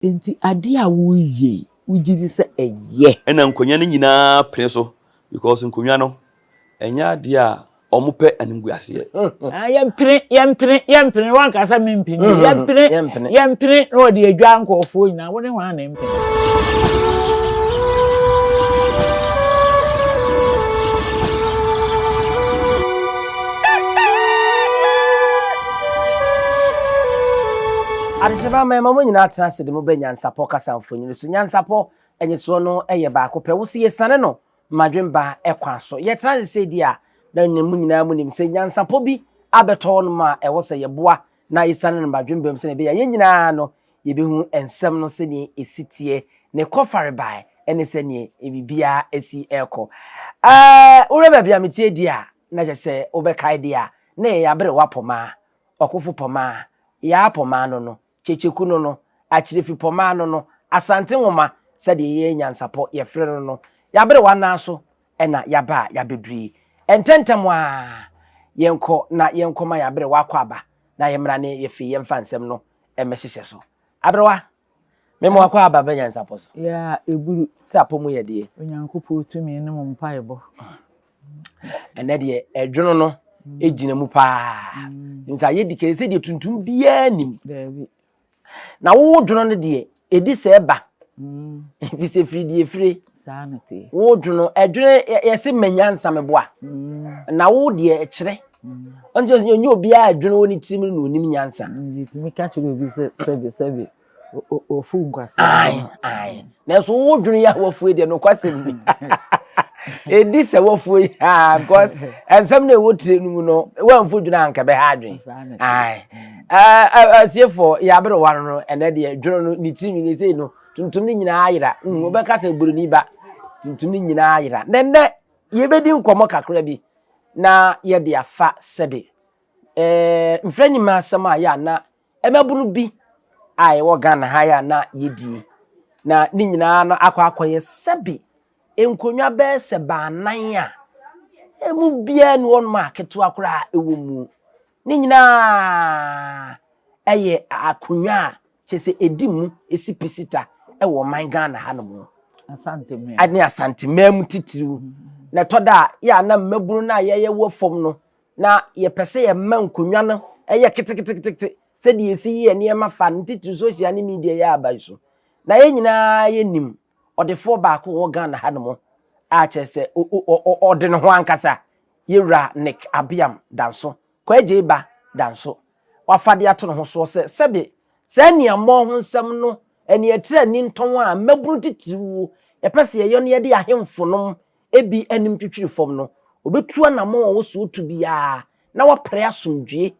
Enti adeɛ a woreyɛ yi, wogye di sɛ ɛyɛ? Ɛna nkonwa no nyinaa pene so because nkonwa no ɛnyɛ adeɛ a wɔn pɛ animguaseɛ. Ah, yɛmpene, yɛmpene, yɛmpene, wanka sɛ mempene, yɛmpene, yɛmpene, na wɔde adwa nkurɔfoɔ nyinaa, wo ne hwan na ɛmpene? Adehyema mmarima mo nyinaa tena ase de mo bɛ nyansapɔ kasa mfonini so. Nyansapɔ anyisoɔ no yɛ baako pɛ. Wo se yɛsiane no mmadwemba kwan so. Yɛtena ase sei deɛ a, na mo nyinaa mo nim sɛ nyansapɔ bi abɛtɔ hɔ nom a ɛwɔ sɛ yɛboa na yɛsiane no mmadwemba mu sɛdeɛ ɛbɛyɛ a yɛn nyinaa no yɛbɛhu nsɛm no sɛdeɛ ɛsi teɛ, ne kɔfarebae ne sɛdeɛ biribiara si rekɔ. Ɛɛ, wohwɛ baabi a metie deɛ a, na kyerɛ sɛ wobɛkae deɛ a, na ɛyɛ aberewa pɔmaa, ɔkofo pɔmaa, yaa pɔmaa no no, kyekyeku no no, akyerefi pɔmaa no no, Asante nwoma sɛdeɛ yɛn nyansapɔ yɛfrɛ no no, yɛaberewa nan so na yɛaba a yɛabɛduru yi. Ntɛntɛm ara yɛnkɔ na yɛnkɔma yɛn aberewa akwaaba na yɛmmra ne yɛfei yɛmfa nsɛm no mmɛhyehyɛ so. Aberewa, me mo akwaaba bɛ nyansapɔ so. Yeah, eburu. Sɛ apɔ mu yɛ deɛ. Onyankopɔn tumi ne mo mpaebɔ. Ɛnɛ deɛ ɛdwono no gyina mu paa. Nsa yɛ di kɛse sɛ deɛ tuntum biara nim. Daabi. Na wo dwono no deɛ ɛdi sɛ ɛba. Ɛfiri sɛ firi deɛ fire. Saa na te. Wo dwono ɛdwene yɛse ma nyansa meboa. Na wo deɛ ɛkyerɛ. Ɔnti ɔsɛ nyɛ obiara adwene wɔ ne tirim no na onim nyansa. Yɛtumi ka kyerɛ obi sɛ sɛbe sɛbe ofu nkwasea. Ae ae. Nanso wo dwene yɛ a wafue deɛ nokwasɛm ni. Ɛdi sɛ wafue yi aa because nsɛm na ɛwɔ tire no mu no wamfu dwene anka bɛha adwene. Ae. Atiefoɔ yɛ aberewa no no ɛnɛ deɛ dwene no ne tirim ne sei no tuntum no nyinaa ayera. Wobɛka sɛ buroni ba tuntum no nyinaa ayera. Na ɛnɛ yɛbɛdi nkɔmmɔ kakra bi na yɛde afa sɛbe ɛɛ mfrɛ nyima asɛm a yɛ a na mmabunu bi a yɛwɔ Ghana ha yi a na yɛdie na ne nyinaa no akɔ akɔyɛ sɛbe nkonnwa bɛyɛ sɛ baanan a ɛmu biara ni hɔnom a ketewa koraa ɛwɔ mu. Ne nyinaa ɛyɛ akonnwa a kyerɛ sɛ ɛdi mu ɛsi pisita ɛwɔ ɔman Ghana hanom. Asanteman. Ne Asanteman mu titiriw. Na ɛtɔ da a yɛ a na mmabunu no a yɛyɛ wɔ fam no na yɛpɛ sɛ yɛma nkonnwa no yɛ keteketekete sɛdeɛ yɛsi yɛ nneɛma fa no titiriw social ne media yɛ aba yi so. Na yɛn nyinaa yɛnim ɔdefoɔ baako wɔ Ghana hanom a kyerɛ sɛ ɔde ne ho ankasa, Yɛwura Nick Abiam Danso, Kwaagyei ba Danso. Wafa de ato ne ho soɔ sɛ sɛbe saa aniammɔn ho nsɛm no aniatire ani ntɔn a mmabunu titiriw yɛpɛ sɛ yɛyɔ na yɛde ahemfo nom bi anim twitwiri fam no, obetu anammɔn a ɔwɔ sɛ otu biara na wapere asomdwoe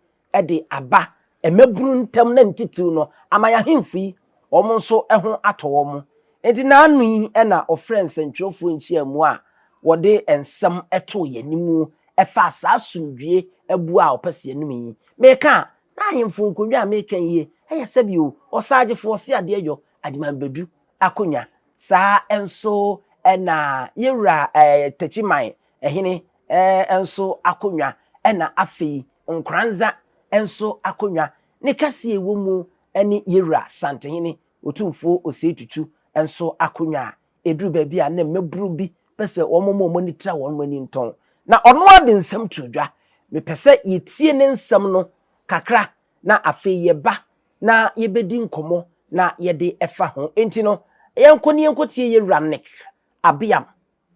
de aba mmabunu ntam na ne titiriw no, ama yɛn ahemfo yi, wɔn nso ho atɔ wɔn. Enti nnaano yi na ɔfrɛɛ nsɛntwerɛfoɔ nhyiamu a wɔde nsɛm too yɛn anim faa saa asomdwoe abuo a ɔpɛ sɛ yɛnom yi. Meka a, na ahemfo nkonnwa a meka yi yɛ sɛbi o, ɔsaagyefoɔ, ɔseadeɛ yɔ, Agyeman Badu akonnwa. Saa nso na yɛwura Takyiman hene nso akonnwa, ɛna afei Nkoranza nso akonnwa. Ne kɛseɛ a ɛwɔ mu ne yɛwura Santehene Otumfoɔ Osei Tutu nso akonnwa a ɛduru baabi a na mmabunu bi pɛ sɛ wɔma wɔn ani tra wɔn ani ntɔn. Na ɔno ara de nsɛm too dwa. Mepɛ sɛ yɛtie ne nsɛm no kakra na afei yɛba na yɛbɛdi nkɔmmɔ na yɛde fa ho. Enti no, yɛnkɔ na yɛnkɔtie yɛn wura Nick Abiam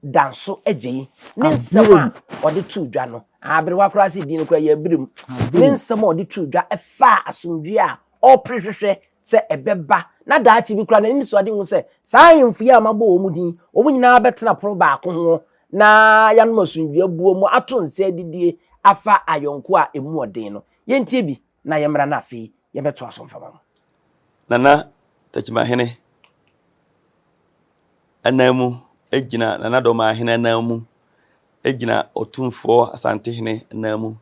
Danso Agyei ne nsɛm a ɔde too dwa no. Aberewa koraa sɛ din no koraa yɛ abirim. Ne nsɛm a ɔde too dwa faa asomdwoeɛ a ɔrepere hwehwɛ sɛ ɛbɛba na daakye bi koraa n'ani so ade hu sɛ saa ahemfo yi a mabɔ wɔn din, wɔn nyinaa bɛtena pono baako ho na yɛanom asomdwoeɛ buo mu ato nsa adidie afa ayɔnko a ɛmu ɔden no. Yɛntie bi na yɛmmra na afei yɛbɛtoa so mfama mu. Nana Takyimahene ananmu gyina Nana Dɔmahene ananmu gyina Otumfoɔ Asantehene ananmu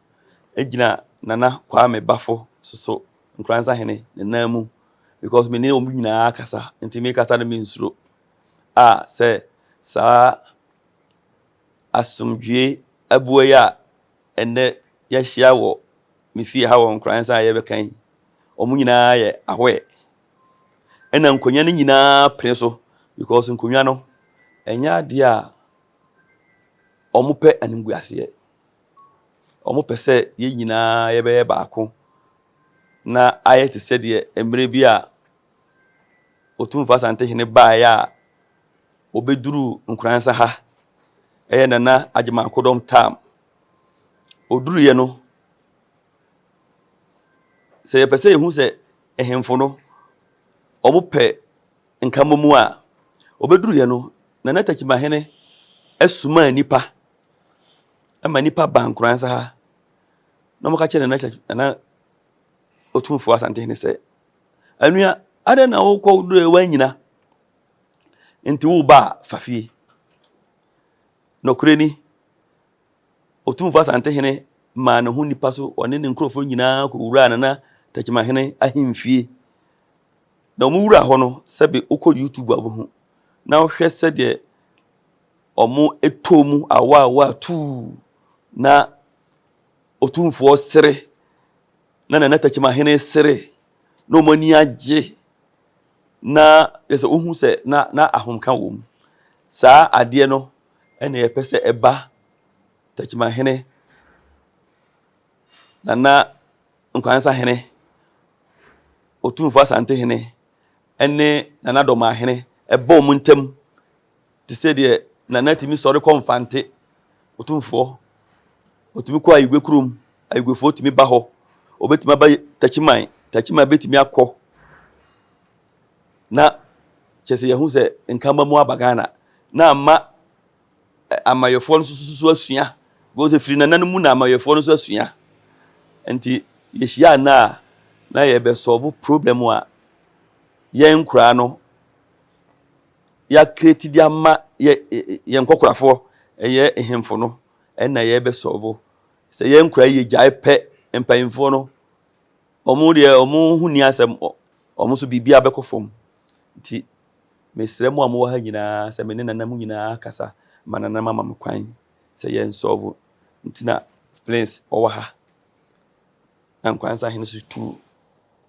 gyina Nana Kwame Bafo soso Nkoransahene n'ananmu because me ne wɔn nyinaa kasa nti mekasa no mensuro a sɛ saa asomdwie abua yi a ɛnnɛ yɛahyia wɔ me fie ha wɔ Nkoransa a yɛbɛka yi, wɔn nyinaa yɛ aware. Ɛna nkonnwa no nyinaa pene so because nkonnwa no ɛnyɛ adeɛ a wɔpɛ animguaseɛ. Wɔpɛ sɛ yɛn nyinaa yɛbɛyɛ baako na ayɛ te sɛ deɛ mmerɛ bi a Otumfoɔ Asantehene baeɛ a ɔbɛduruu Nkoransa ha, ɛyɛ Nana Agyeman Akodɔm Tam. Ɔduruiɛ no, sɛ yɛpɛ sɛ yɛhu sɛ ahemfo no wɔpɛ nkamomu a, ɔbɛduruiɛ no, Nana Takyimahene somaa nnipa ma nnipa baa Nkoransa ha na wɔka kyerɛ Nana Nana Otumfoɔ Asantehene sɛ, anua, adɛn na wokɔ woduruiɛ woanyina nti woba a fa fie. Nɔkorɛ ni, Otumfoɔ Asantehene maa ne ho nnipa so, ɔne ne nkurɔfoɔ nyinaa kɔwuraa Nana Takyimahene ahemfie. Na wɔn wura hɔ no, sɛbe wokɔ YouTube a wobɛhu, na wohwɛ sɛdeɛ wɔtɔ mu awaawa tuu na Otumfoɔ sere, na Nana Takyimahene sere, na wɔn ani agye, na yɛ sɛ wohu sɛ na na ahomka wɔ mu. Saa adeɛ no ɛna yɛpɛ sɛ ɛba Takyimahene, Nana Nkwansahene, Otumfoɔ Asantehene ne Nana Dɔmahene ɛbɔ wɔn ntam te sɛ deɛ Nana tumi sɔre kɔ Mfante, Otumfoɔ, ɔtumi kɔ Ayigwe kurom, Ayigwefoɔ tumi ba hɔ, ɔbɛtumi aba Takyiman, Takyiman bɛtumi akɔ na kyerɛ sɛ yɛhu sɛ nkama mu aba Ghana na ama amayɛfoɔ no nso so asua because ɛfiri nana no mu na amayɛfoɔ no nso asua nti yɛhyia nna a na yɛbɛsɔlvo problem a yɛn nkoraa no yɛakreti de ama yɛ yɛn nkɔkorafoɔ ɛyɛ nhemfo no ɛna yɛbɛsɔlvo sɛ yɛn nkoraa yi yɛgyae pɛ mpanyinfoɔ no wɔn deɛ wɔn ho ni asɛm wɔn nso biribiara bɛkɔ fam nti Mesrɛ mo a mowɔ ha nyinaa sɛ me ne nana mo nyinaa akasa ma nana ama me kwan sɛ yɛn sɔlvo nti na Prince ɔwɔ ha na Nkoransa hene so tu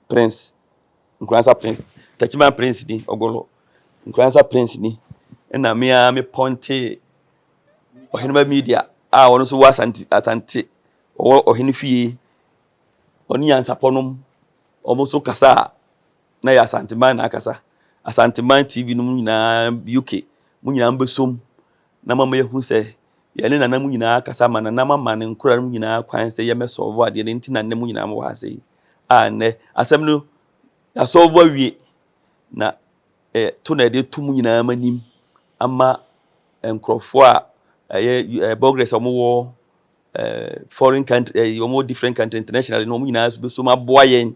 Prince Nkoransa Prince Takyiman Prince ni ɔgolo Nkoransa Prince ni ɛna me ara me pɔnte Ɔheneba Media a ɔno nso wɔ Asante Asante ɔwɔ ɔhene fie ɔne nyansapɔ nom wɔn nso kasa a na yɛ Asanteman na akasa. Asanteman TV no mu nyinaa UK mo nyinaa mbɛsom na mama yɛhu sɛ yɛne nana mu nyinaa akasa ma nana mama ne nkora no nyinaa kwan sɛ yɛmɛsɔlvo adeɛ no nti na nnɛ mo nyinaa mowɔ ha sei a nnɛ asɛm no yɛasɔlvo awie na eh, to na yɛde to mu nyinaa m'anim ama nkurɔfoɔ a ɛyɛ eh, Bɔgrɛs a wɔwɔ eh, foreign country eh, wɔwɔ different country internationally no wɔn nyinaa nso bɛsom aboa yɛn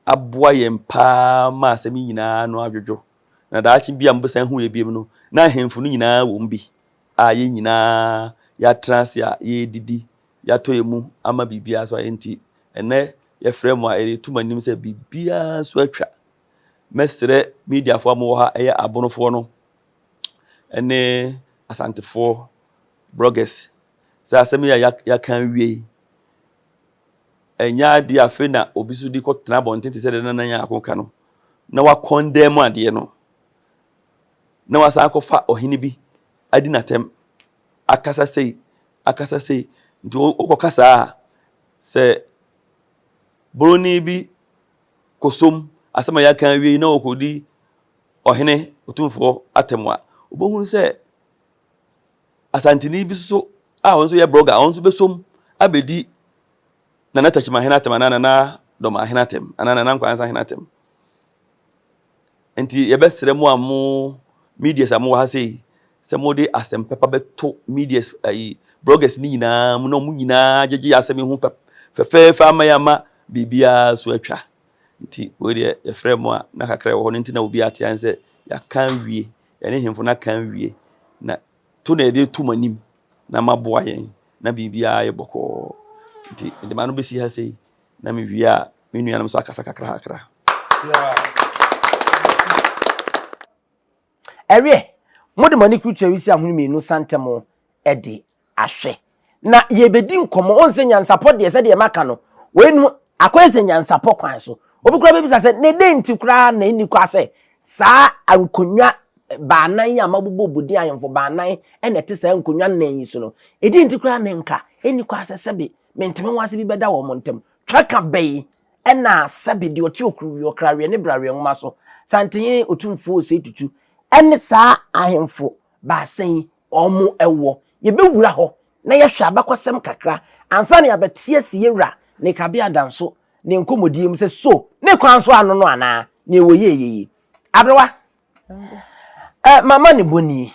aboa yɛn paa ma asɛm yi nyinaa ano adwodwo. Na daakye bi a mobɛsan hu yɛ biom no, na ahemfo no nyinaa wɔ mu bi a yɛn nyinaa yɛatena ase a yɛredidi, yɛatɔ yɛn mu ama biribiara so ayɛ nti, ɛnnɛ yɛfrɛ mo a yɛreto mo anim sɛ biribiara so atwa. Mɛsrɛ mediafoɔ a mowɔ ha, ɛyɛ abonofoɔ no ne asantefoɔ bloggers sɛ asɛm yi a yɛaka awie yi, ɛnyɛ adeɛ a afei na obi nso de kɔtena abɔnten te sɛ deɛ Nana Nyarko ka no na wakɔndɛm adeɛ no na wasan akɔfa ɔhene bi adi n'atɛm akasa sei akasa sei nti wokɔka saa a sɛ buroni bi kɔsom asɛm a yɛaka awie na ɔkɔdi ɔhene otumfoɔ atɛm a wobɛhunu sɛ Asanteni bi nso a ɔno nso yɛ blogger, ɔno nso bɛsom abɛdi Nana Takyimahene atɛm anaa Nana Dɔmahene atɛm anaa Nana Nkwansahene atɛm. Nti yɛbɛsrɛ mo a mo medias a mowɔ ha sei sɛ mode asɛm pɛpa bɛto medias ayi bloggers ne nyinaa mu na wɔn nyinaa gyegye asɛm yi ho fɛfɛɛfɛ ama yɛ ama biribiara so atwa. Nti wei deɛ yɛfrɛ mo a na kakra wɔ hɔ no nti na obi ate an sɛ yɛaka awie yɛne hemfo no aka awie na to na yɛde to mo anim na maboa yɛn na biribiara yɛ bɔkɔɔ nti mede m'ano bɛsi ha sei na mewie a me nuanom nso akasa kakra kakra. Ɛweɛ, mode mo ani kurukyerɛ wisi ahono mmienu santam de ahwɛ. Na yɛbɛdi nkɔmmɔ, wohu sɛ nyansapɔ deɛ sɛdeɛ maka no, wei no akɔyɛ sɛ nyansapɔ kwan so. Obi koraa bɛbisa sɛ, na ɛdɛn nti koraa na ɛnni kwa sɛ saa nkonnwa baanan yi a mabobɔ din ahemfo baanan na ɛte saa nkonnwa nnan yi so no, ɛdɛn nti koraa na nka ɛnni kwa sɛ sɛbe mente me ho ase bi bɛda wɔn ntam? Twaka bɛyi ɛna sɛbe deɛ ɔte okuruwie ɔkraweɛ ne braweɛ nwoma so, Santehene Otumfoɔ Osei Tutu ɛne saa ahemfo baasa yi wɔn ɛwɔ. Yɛbɛwura hɔ na yɛhwɛ abakɔsɛm kakra ansa na yɛabɛte asi yɛwura ne kabea danso ne nkɔmmɔdie mu sɛ so ne kwan so ano no anaa nea wɔyɛ yɛ yi. Aberewa, eh, mama ne bɔ nie.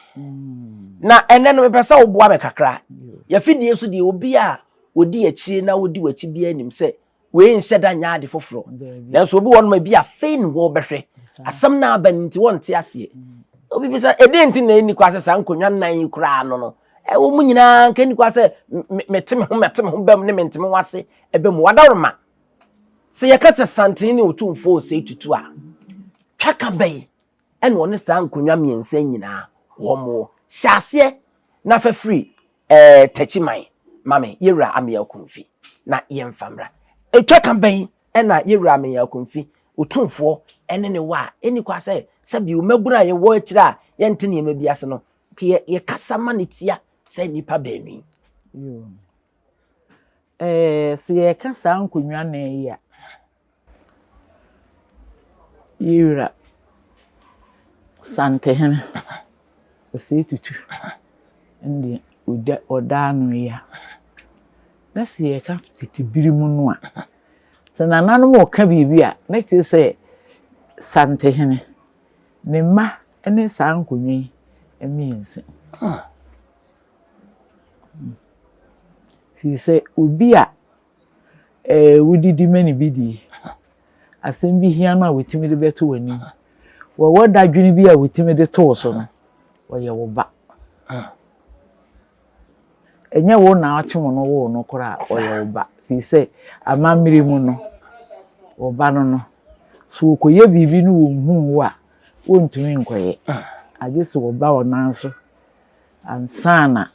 Na ɛnɛ no mepɛ sɛ woboa me kakra. Yɛfidie so deɛ obi a ɔdi akyire na ɔdi w'akyi biara nim sɛ wei nhyɛ da nyɛ ade foforɔ. Nanso obi wɔ nom a bi afei ne wɔbɛhwɛ. Asɛm no aba no nti wɔnte aseɛ. Obi bisa ɛdeɛn nti na ɛnni kwa sɛ saa nkonnwa nnan yi koraa no no ɛwɔ mu nyinaa nka ɛnni kwa sɛ mete me ho mɛte me ho bam ne mente me ho ase ɛbɛ mu. Wadaworoma, sɛ yɛka sɛ Santene ne Otumfoɔ Osei Tutu a, twaka bɛn ɛna ɔne saa nkonnwa mmiɛnsa nyinaa wɔn wɔ? Hyɛ aseɛ na fa firi ɛɛ Takyiman ma me, Yɛwura Ameyaw Akumfi, na yɛmfa mmra. Twaka bɛn ɛna Yɛwura Ameyaw Akumfi, Otumfoɔ ɛne ne wɔ a, ɛnni kwa sɛ sɛbi mmabunu a yɛwɔ akyire a yɛnte nneɛma bi ase no, yɛkasa ma ne tia sɛ nnipa baanu yi. Ɛɛ, sɛ yɛreka saa nkonnwa nnan yi a, Yewura Santehene Osei Tutu deɛ ɔda ɔda ano yi a, na sɛ yɛreka tete bere mu no a, sɛ nananom reka biribi a, na kyerɛ sɛ Santehene, ne mma ne saa nkonnwa yi mmiɛnsa. Firi sɛ obi a wodidi ma no bi die, asɛm bi hia no a wɔtumi de bɛto w'anim, wɔwɔ dadwene bi a wɔtumi de to wo so no, ɔyɛ wo ba. Ɛnyɛ wo na ɔkyem no woo no koraa a, ɔyɛ wo ba. Firi sɛ amammerɛ mu no, wo ba no no, sɛ ɔkɔyɛ biribi no wɔnhuu wo a, wɔntumi nkɔyɛ. Agye sɛ ɔba wo nan so ansa na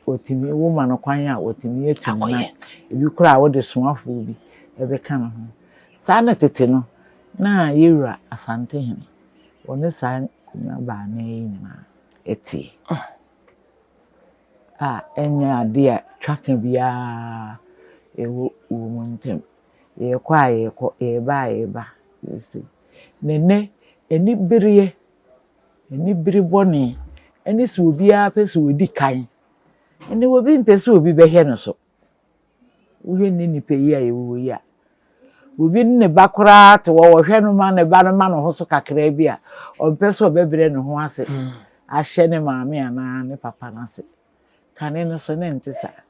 watumi, woma no kwan a watumi atu ne nan. Ebi koraa a wode soafoɔ bi bɛka ne ho. Saa na tete no, na Yɛwura Asantehene, ɔne saa nkonnwa baanan yi nyinaa teɛ. A ɛnyɛ adeɛ a twaka biara wɔ wɔn ntam. Yɛrekɔ a yɛrekɔ, yɛreba a yɛreba. Na nnɛ, anibereɛ Anibere bɔne ne sɛ obiara pɛ sɛ odi kan, ɛnde obi mpɛ sɛ obi bɛhwɛ no so. Wohwɛ nnɛ nnipa yi a yɛwɔ hɔ yi a, obi ne ne ba koraa te hɔ, ɔhwɛ no ma ne ba no ma ne ho so kakraa bi a, ɔmpɛ sɛ ɔbɛbrɛ ne ho ase ahyɛ ne maame anaa ne papa no ase. Kane no so, na ɛnte saa.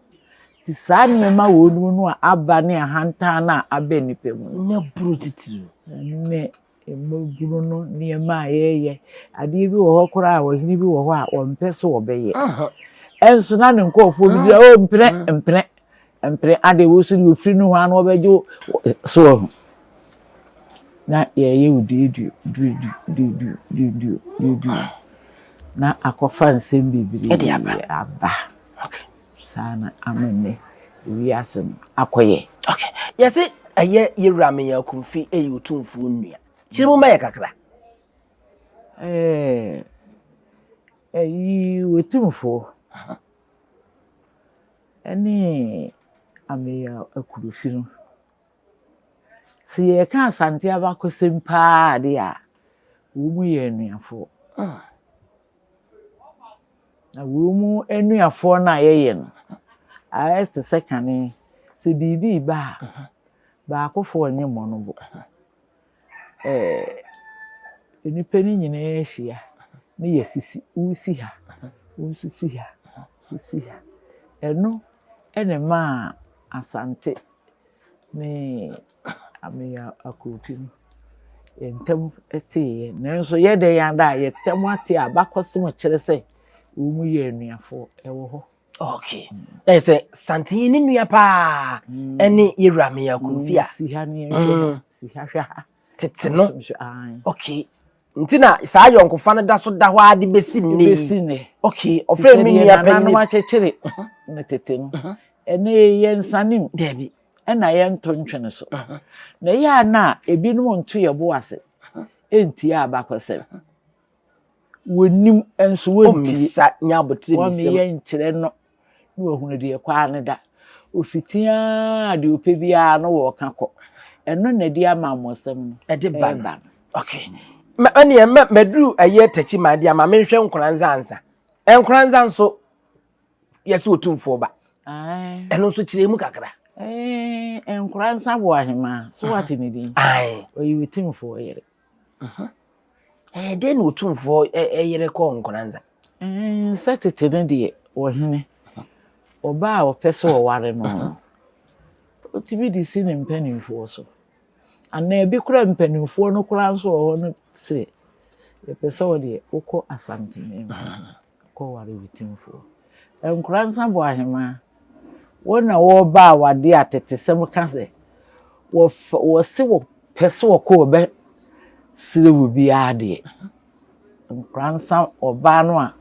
Nti saa nneɛma wɔ no mu no a aba ne ahantan no a aba nnipa mu no. Mmabunu titiriw. Ne Mmabunu no nneɛma a yɛyɛ. Adeɛ bi wɔ hɔ koraa a ɔhene bi wɔ hɔ a ɔmpɛ sɛ ɔbɛyɛ. Ɛnso na ne nkurɔfoɔ bi gyina o mpene mpene mpene adeɛ wɔ so deɛ ofiri no hɔ ano ɔbɛgye wo so wɔ ho. Na yɛyɛ wo duoduo duoduo duoduo duoduo duoduo na akɔfa nsɛm bebree aba. Saa na ama nnɛ wiase no akɔyɛ. Okay. Yɛse ɛyɛ Yɛwura Ameyaw Akumfi ɛyɛ Otumfoɔ nua. Kyerɛ mu ma yɛ kakra. Ɛɛ ɛyi Otumfoɔ ɛne Ameyaw Akumfi no. Sɛ yɛreka Asante abakɔsɛm paa deɛ a, wɔn yɛ anuafoɔ. Na wei mu anuafoɔ no a yɛyɛ no, ayɛ te sɛ kane. Sɛ biribi reba a, baakofoɔ nnye mmɔ no bo. Ɛɛ nnipa no nyinaa hyia ne yɛasisi. Wosi ha, wo nso si ha, wo nso si ha. Ɛno na ɛmaa Asante ne Ameyaw Akofi no, yɛn ntam teeɛ. Nanso yɛ dɛn ara a, yɛn ntam ate a abakɔsɛm kyerɛ sɛ wɔn yɛ anuafoɔ. Ɛwɔ hɔ. Okay. Na yɛ sɛ Santen ne nua paa ɛne Yɛwura Ameyaw Akofi a. Si ha ne yɛnhwɛ ha, si ha hwɛ ha. Tete no. Okay. Nti na saa ayɔnkofa no da so da hɔ ara de bɛsi nnɛ yi. Bɛsi nnɛ. Okay, ɔfrɛ me nua panyin. Nananom akyekyere no tete no. Ɛnɛ yɛnsanem. Daabi. Ɛna yɛnto ntwene so. Na ɛyɛ a na ebinom nto yɛn bo ase ntie abakɔsɛm. Wɔnnim nso wɔntie. Wɔmmisa, nya abotire mmisa mu. Wɔmmeyɛ nkyerɛ no na wahunu deɛ ɛkɔ ara ne da. Ɔfiti ara deɛ ɔpɛ biara no wɔreka kɔ. Ɛno na ɛde amammɔsɛm no ɛde ba no. Okay. Ɛneɛ maduru ɛyɛ takyi ma deɛ ma menhwɛ Nkoranza ansa. Nkoranza nso yɛsɛ otumfoɔ ba. Ɛno nso kyerɛ mu kakra. Nkoranza wɔ ahemaa so wate ne din. Ɔyɛ otumfoɔ yere. Ɛyɛ dɛn na otumfoɔ yere kɔɔ Nkoranza? Sɛ tete no deɛ ɔhene, ɔbaa a ɔpɛ sɛ ɔware no no, ɔtumi de si ne mpanimfoɔ so. Anaa ebi koraa mpanimfoɔ no koraa nso wɔ hɔ no sɛ yɛpɛ sɛ wo deɛ wokɔ Asanteman mu kɔware Otumfoɔ. Nkoranza bɔ ahemaa. Wɔn na wɔreba awadeɛ a atetesɛm ka sɛ wɔfa wɔse wɔpɛ sɛ wɔkɔ wɔbɛsrɛ obiara deɛ. Nkoranza ɔbaa no a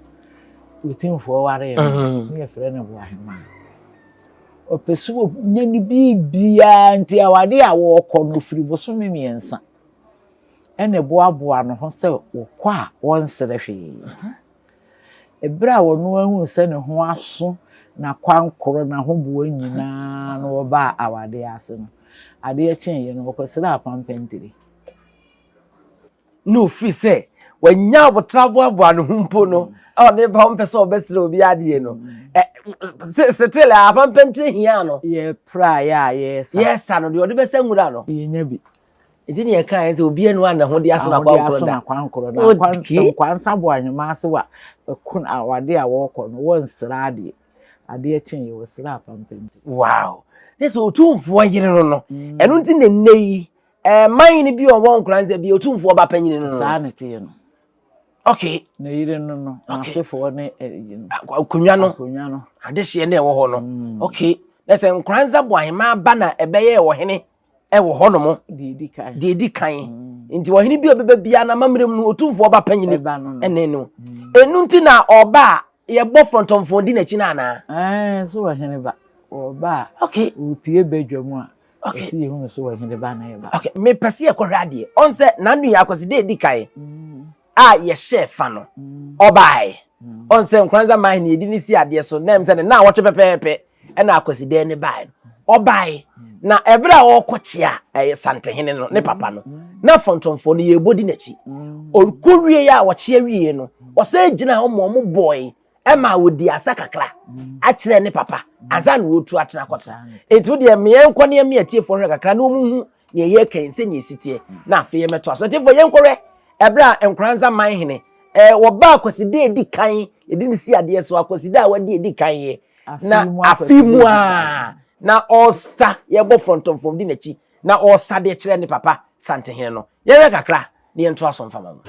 Otumfoɔ waree no mm-hmm. ne yɛfrɛ no Boahemaa. Ɔpɛ sɛ wɔnya no biribiara nti awadeɛ a wɔrekɔ no ɔfiri bosome mmiɛnsa ɛna ɛboaboa ne ho sɛ wɔkɔ a wɔnsrɛ hwee. Bere a ɔno ara hui sɛ ne ho aso, n'akwankorɔ, n'ahoboa nyinaa na ɔbaa awadeɛ ase no, adeɛ kyeeɛ no, ɔkɔsraa Apampantire. Na ofiri sɛ wanya abotra aboaboa ne ho mpo no, a ɔne ba ɔmpɛ sɛ ɔbɛsrɛ obi adeɛ no, setele a Apampantire hia no. Yɛpraeɛ a yɛresa. Yɛresa no, deɛ ɔde bɛsa nwura no. Yɛnya bi. Nti ne yɛka yɛn sɛ obi anu a ne ho de aso n'akwankorɔ da. Okay. Nkwansa bɔ ahema ase wa ɛko awade a wɔkɔ no wɔnsra adeɛ. Adeɛ kye yɛ wɔsra apampam. Wow. Ne sɛ otumfoɔ yere no no. Mm. Ɛno nti na nnɛ yi ɛman no bi a ɔwɔ nkoranza bi otumfoɔ ba panyin no. Saa ne teɛ no. Okay. Ne yere no no. Okay. N'asefoɔ ne ɛyi no. Akonnwa no. Akonnwa no. Adehyeɛ na ɛwɔ hɔ no. Mm. Okay. Na sɛ nkoranza bɔ ahema ba na ɛbɛyɛ ɔhene. wɔ hɔnom deɛ ɛdi kan mm. nti ɔhene bi a ɔbɛba biara n'amammerɛ mu no otumfoɔ ɔba panyini ɛne no mm. ɛnu nti na ɔba a yɛbɔ fɔntɔmfɔn di n'akyi no anaa ɛɛ so ɔhene ba ɔba a okay ɔpie badwa mu a okay ɛsi yɛhunu so ɔhene ba na ɛba okay mepɛ sɛ yɛkɔhwɛ adeɛ ɔn sɛ n'ano yɛ akwasi dɛ ɛdi kan mm. a yɛhyɛɛ fa no ɔbaeɛ. Ɔn sɛ Nkoranza man hene yɛdi ne si adeɛ so na ɛm sɛ ne nna awɔtwe pɛpɛɛpɛ ɛna Akwasidɛɛ ne baeɛ no. Ɔbaeɛ na ɛberɛ a ɔrekɔkyea ɛyɛ Santehene no ne papa no na fɔntɔmfoɔ no yɛrebɔ di n'akyi. Ɔkɔ wie a ɔkyea wie no ɔsan gyina hɔ ma ɔmo bɔe ɛma ɔdi asa kakra akyerɛ ne papa ansa na ɔretu atena akɔtena. Enti wo deɛ meɛ nkɔ ne ɛme atiefoɔ hwɛ kakra na ɔmo hu nea yɛreka yi sɛnea esi teɛ na afei yɛmɛtoa so. Atiefoɔ yɛnkɔhwɛ ɛberɛ a Nkoranza man hene ɛɛ wɔbaa Kwasida edi kan yɛde ne si adeɛ so Akwasida a wadi edi kan yɛ na afe mu a na ɔresa yɛbɔ frɔntɔmfrɔm di n'akyi na ɔresa de kyerɛ ne papa Santehene no. Yɛhwɛ kakra na yɛntoa so mfa ma mo.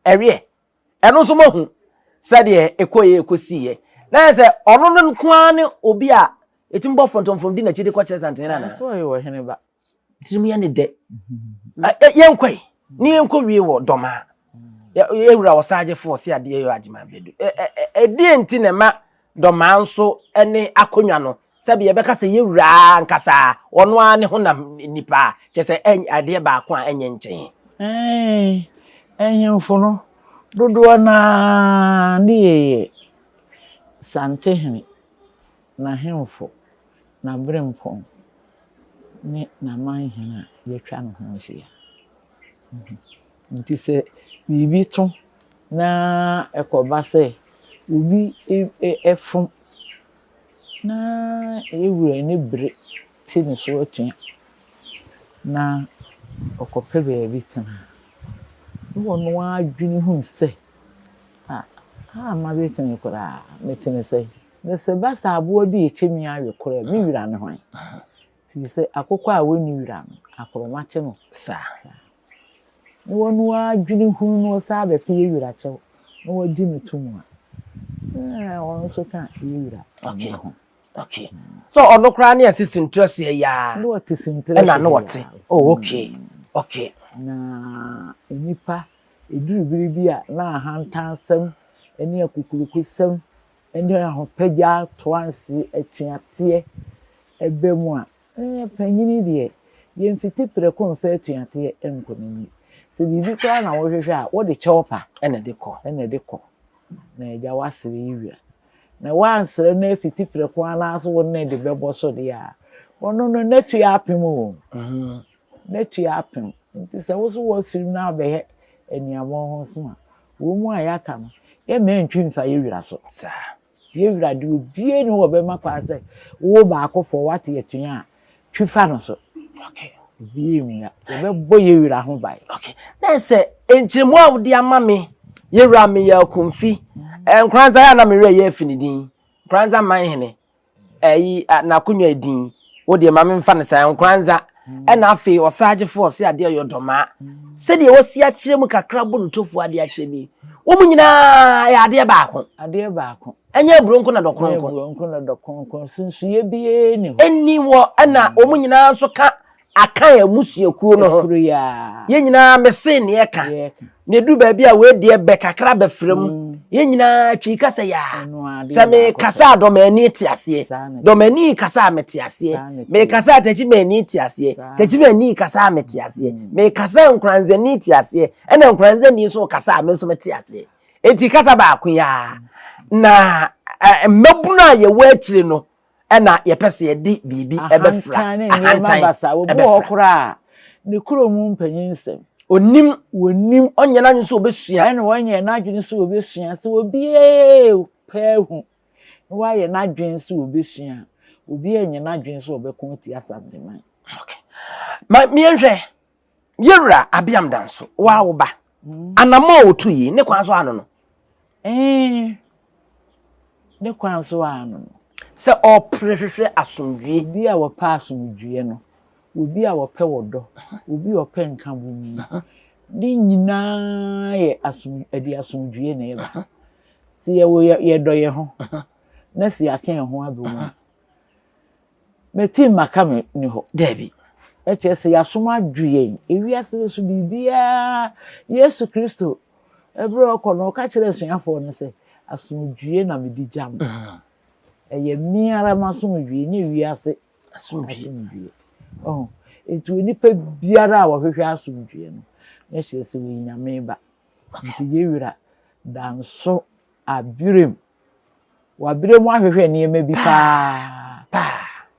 Ɛweɛ, ɛno nso moahu sɛdeɛ ɛkɔeɛ ɛkɔsiiɛ. Na yɛ sɛ ɔno no nko ara ne obi a ɛtumi bɔ fɔntɔmfɔm di n'akyi de kɔkyerɛ Santehene anaa? Sɛ ɔyɛ ɔhene ba. Tirim yɛ ne dɛ. Yɛnkɔe ne yɛnkɔ wie wɔ Dɔmaa. Yɛwura ɔsaagyefo ɔse adeɛ yɛ Agyeman Badu. Ɛdeɛ nti na ɛma Dɔmaa nso ne akonnwa no sɛbi yɛbɛka sɛ yɛwura ankasa ɔno ara ne honam nipa a kyerɛ sɛ adeɛ baako a ɛnyɛ nkyɛn. Ɛɛ, ahemfo no dodoɔ no ara ne yɛyɛ Santehene, n'ahemfo, n'aberempɔn ne n'amanhene a wɔatwa ne ho ahyia. Nti sɛ biribi to na ɛkɔba sɛ obi fom na yɛn wura ani bere te ne so atua na ɔkɔpɛ baabi tena a, na ɔno ara adwene hu sɛ, Ah, ha a mabɛtena yi koraa, mete no sɛn? Na sɛ ɛba sɛ aboa bi rekyɛ me awe koraa a, me wura ne hwan? Firi sɛ akokɔ a ɔnni wura no, akorɔma kye no saa. Na ɔno ara dwene hunu na ɔsan bɛpɛ yɛ wura kyɛw na wɔgye no to mu a, ɔno nso ka yɛ wura mma ho. Okay. So ɔno koraa ne ɛse sintrɛ so yɛ yaa. Na ɔte sintrɛ so ɛna na ɔte. Oh okay. Okay. Na nnipa ɛduru bere bi a na ahantansɛm ne akukurukusɛm ne ahopagya toanse atuateɛ ba mu a, panyin deɛ, yɛmfiti prɛko mfa atuateɛ nkɔ n'anim. Sɛ biribi koraa na wohwehwɛ a, wode kyɛw pa na ɛde kɔ. Na ɛde kɔ. Na agya woasrɛ yi wia. Na woansrɛ no afiti prɛko anaasɛ wo ne de bɛbɔ so deɛ a, ɔno no n'atua apem o. N'atua apem. Nti sɛ wo nso woafiri mu na wabɛyɛ aniammɔnho so a, wɔn mu a yɛaka no, yɛmma ɛntwi mfa yɛn wura so. Saa. Yɛn wura deɛ obiara nni hɔ a ɔbɛma kwan sɛ wo baakofoɔ woate atua a, twi fa no so. Okay. Obiara mmua. Yɛbɛbɔ yɛn wura ho ban. Okay. Na sɛ nkyerɛmu a wode ama me, yɛn wura meyɛ akomfi, Nkoranza yɛ a na me werɛ yɛ afi ne din, Nkoranza man hene. ɛyi n'akonnwa edin wo deɛ ma memfa no saa nkoranza ɛna afei ɔsaagyefo ɔse adeɛ ɔyɛ ɔdɔmaa sɛdeɛ wɔsi akyerɛ mu kakra bɔ no tofu adeɛ akyerɛ mi wɔn nyinaa yɛ adeɛ baako adeɛ baako ɛnyɛ aburo nko na dɔkono nko aburo nko na dɔkono nko nsunsuiɛ biara ni hɔ ɛni wɔ ɛna wɔn nyinaa nso ka Akan amusuakuo no ho. Yɛn nyinaa mese ne yɛka. Na ɛduru baabi a wei deɛ bɛ kakra bɛfrɛ mu. Mm. Yɛn nyinaa twi kasa yaa. Sɛ mekasa a dɔmani te aseɛ. Dɔmani kasa a mete aseɛ. Mekasa a takyimani te aseɛ. Takyimani kasa a mete aseɛ. Mm. Mekasa a nkoranzani te aseɛ. Ɛna nkoranzani nso kasa a me nso mete aseɛ. Enti kasa baako yaa. Na mmabunu a yɛwɔ akyire no ɛna yɛpɛ sɛ yɛde biribi ɛbɛfra ahantan ne nneɛma basa obi wɔ hɔ koraa ne kurom mpanyin nsɛm onim wɔnim ɔnyɛ n'adwene sɛ ɔbɛsua ɛna wɔnyɛ n'adwene sɛ ɔbɛsua sɛ obiara pɛ ahu na wayɛ n'adwene sɛ ɔbɛsua obiara nyɛ n'adwene sɛ ɔbɛko atia Asanteman. Okay. Ma miɛnhwɛ Yɛwura Abiam Danso, wo a wo ba, anammɔn a ɔtu yi, ne kwan so ano no? Ee, ne kwan so ano no. Sɛ ɔpere hwehwɛ asomdwoeɛ. Obi a ɔpɛ asomdwoeɛ no, obi a ɔpɛ ɔdɔ, obi a ɔpɛ nkabom no, ne nyinaa yɛ asom ɛde asomdwoeɛ na ɛba. Sɛ yɛwɔ yɛdɔ yɛn ho na sɛ yɛaka yɛn ho abom a, Mete mmaka me ni hɔ. Dabi. Ɛkyerɛ sɛ yɛasom adwo yɛn. Ewiase no so biribiara, Yesu Kristo, ɛberɛ a ɔkɔ no, ɔka kyerɛɛ asuafoɔ no sɛ, Asomdwoeɛ na mede gya mo. Mm. Ɛyɛ me ara m'asomdwoeɛ, nyɛ wiase asomdwoeɛ. Ɔho. Nti onipa biara a ɔhwehwɛ asomdwoeɛ no, na kyerɛ sɛ ɔyɛ Nyame ba. Nti yɛwura danso aberem Wabrɛ mu ahwehwɛ nneɛma bi paa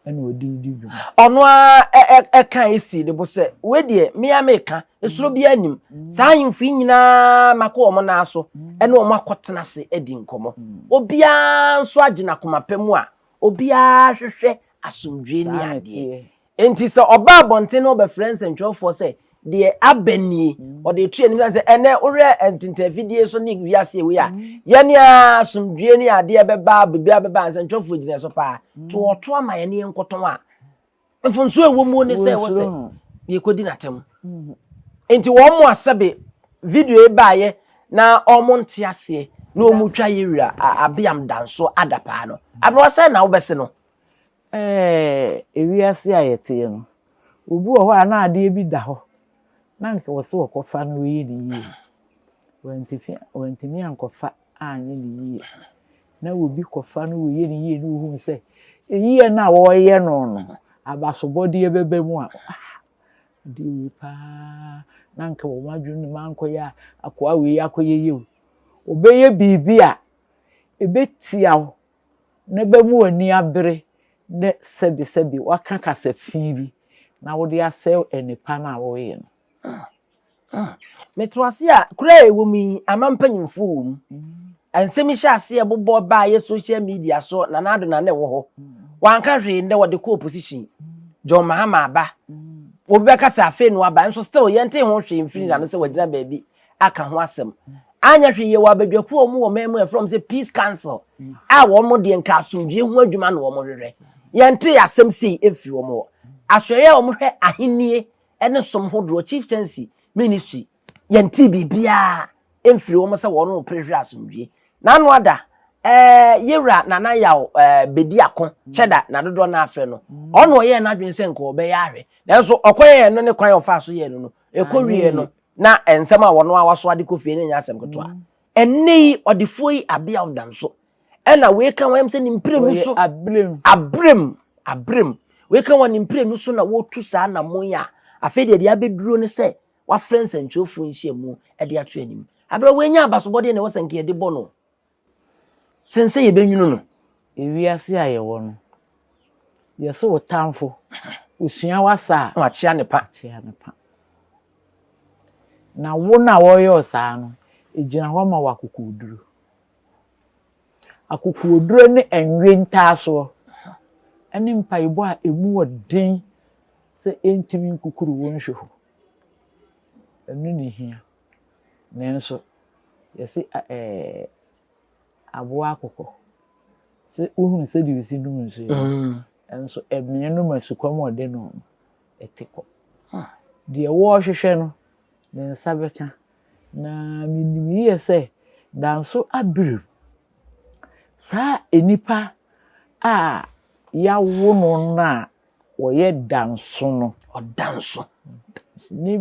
ɛna ɔde redi dwuma. Ɔno ara ɛka esi ne bo sɛ wei deɛ me ara meka esoro biara nim saa ahemfo yi nyinaa makɔ wɔn nan so ɛne wɔn akɔtena ase adi nkɔmmɔ obiara nso agye n'akoma pɛ mu a obiara hwehwɛ asomdwoe ne adeɛ Enti sɛ ɔba abɔnten na ɔbɛfrɛ nsɛntwerɛfoɔ sɛ deɛ aba nie, ɔde reto anim sɛ ɛnɛ wohwɛ ntentafidie so ne wiase wei a, yɛne a asomdwie ne adeɛ bɛba, biribiara bɛba, nsɛntwerɛfoɔ gyina so paa. To ɔto ama yɛne yɛnkɔtɔn a, mfomsoɔ a ɛwɔ mu ne sɛ ɛwɔ sɛ yɛkɔdi n'atam. Enti wɔn a sɛbe video yi baeɛ na wɔn nte aseɛ. Na wɔn twa yɛ wura abeam danso adapaa no. Aberewa sɛn na wobɛse no? Ɛɛ, ewiase a yɛteɛ no, obi wɔ hɔ a na adeɛ bi da hɔ na anka wɔ sɛ wɔkɔfa no wɔyɛ no yie. Wantifi, wantumi ankɔfa anyɛ no yie. Na obi kɔfa no wɔyɛ no yie na ohunu sɛ yie no a wɔreyɛ no no, abasobɔdeɛ bɛba mu a, ah, adeɛ wei paa na anka wɔn adwene no mankɔyɛ a, akoa wei akɔyɛ yie o. Ɔbɛyɛ biribi a ɛbɛtia wo na ɛbɛma w'ani abere na sɛbesɛbe woaka kasa fi bi na wode asɛe nnepa no a woreyɛ no. Meto ase a, kura a ɛwɔ mu yi, ama mpanyimfoɔ wɔ mu. Nsɛm yi hyɛ aseɛ bobɔ baeɛ social media so, Nana Addo na na ɛwɔ hɔ. Wanka hwee nnɛ wɔde kɔ opposition. John Mahama aba. Obi bɛka sɛ afei na waba, nso still yɛnte ho hwee mfiri n'ano sɛ wagyina baabi aka ho asɛm. Anyɛ hwee yɛwɔ abadwakuo a wɔn wɔ man mu a yɛfrɛ wɔn sɛ Peace Council a wɔn deɛ nka asomdwoeɛ ho adwuma na wɔn hwehwɛ. Yɛntee asɛm sei mfiri wɔn hɔ. Asoɛeɛ a wɔhwɛ ahennie ne som hodoɔ, Chieftaincy Ministry, yɛntee biribiara mfiri wɔn sɛ wɔn repere hwɛ asomdwoeɛ. N'ano ada, ɛɛ yɛwura Nana Yaw ɛɛ Bediako Kyɛda na dodoɔ no afrɛ no. Ɔno ɔyɛɛ n'adwene sɛ nka ɔbɛyɛ ahwɛ. Nanso ɔkɔyɛɛ no ne kwan a ɔfaa so yɛɛ no no, ɛkɔwieɛ no, na nsɛm a wɔn a wasoa de kɔ fie no nyɛ asɛm ketewa. Mm. Ɛnnɛ yi ɔdefoɔ yi abea ɔda nso ɛna wei ka wɔn sɛ ne mprenu so abrem abrem abrem wei ka wɔn ne mprenu so na wɔtu saa anamon yi a afei deɛ deɛ abɛduro ne sɛ wafrɛ nsɛntwerɛfoɔ nhyiamu de ato anim abrɛ wei nya abasobɔdeɛ na ɛwɔ sɛ nka yɛde bɔ no sen sɛ yɛbɛnwunu no. Ewiase a yɛwɔ no, yɛse wo tamfo, osua w'asa a. Na wakyea ne pa. Wakyea ne pa. Na wo no a wɔreyɛ wo saa no, egyina hɔ ma wo akokoɔduro. Akokoɔduro ne ɛnwe ntaasoɔ ne mpaebɔ a emu wɔ den sɛ ɛntumi nkukuru wo nhwe hɔ. Ɛno na ehia. Nanso yɛse ɛɛ aboa akokɔ sɛ wohunu sɛdeɛ ɔsi nom nsuo no mm. nso ɛmee nom asukɔm a ɔde no no ɛte kɔ. Deɛ wɔrehwehwɛ no ne nsa bɛka na menim yie sɛ danso abirim saa nnipa a yɛawo no no a wɔyɛ danso no. Ɔdanso. Ne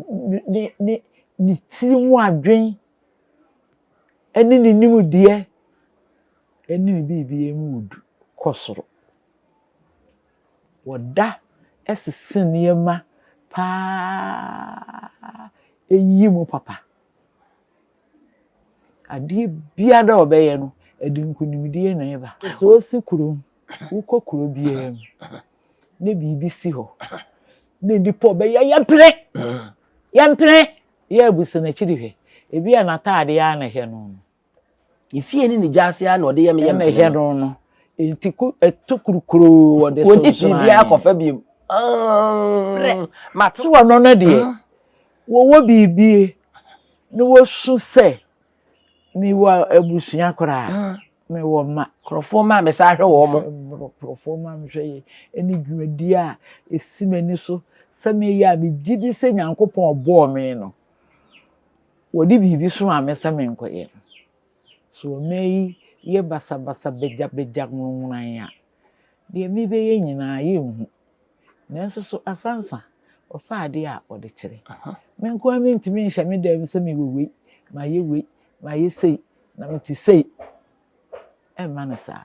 ne ne ne tiri mu adwen ne ne nimdeɛ ne ne biribiara mu du kɔ soro. Wɔda sese nneɛma paa yi mu papa. Adeɛ biara a ɔbɛyɛ no, ɛde nkunimdie na ɛba. Sɛ ɔsi kurom, wokɔ kuro biara mu na biribi si hɔ na nnipa ɔbɛyɛ yɛmpene, yɛmpene, yɛ abusa n'akyiri hwɛ. Ebi a n'ataadeɛ ara na ɛhwɛ no no. Ne fie ne ne gya ase ara na ɔde yɛ me yɛ mpene. Ɛna ɛhwɛ no no. Nti ko ɛto kurukuroo wɔde so nso. Wɔn biribiara akɔfa bio. Mate. So ɔno no deɛ wɔwɔ biribi na wɔsu sɛ mewɔ abusua koraa mewɔ mma. Nkurɔfoɔ mma a mesan hwɛ wɔn. Nkurɔfoɔ mma mehwɛ yɛ ɛne dwumadie a ɛsi m'ani so sɛ meyɛ a megye di sɛ Nyankopɔn bɔɔ me no wɔde biribi somaa me sɛ menkɔyɛ no. So ɔman yi yɛ basabasa bagyabagya nwonwonan a, deɛ mebɛyɛ nyinaa yɛnhu. Nanso so asansa, ɔfa adeɛ a ɔde kyerɛ. Me nko ara mentumi nhyɛ me dan mu sɛ mewɔ wei, mayɛ wei, mayɛ sei, na mete sei. Ɛmma no saa.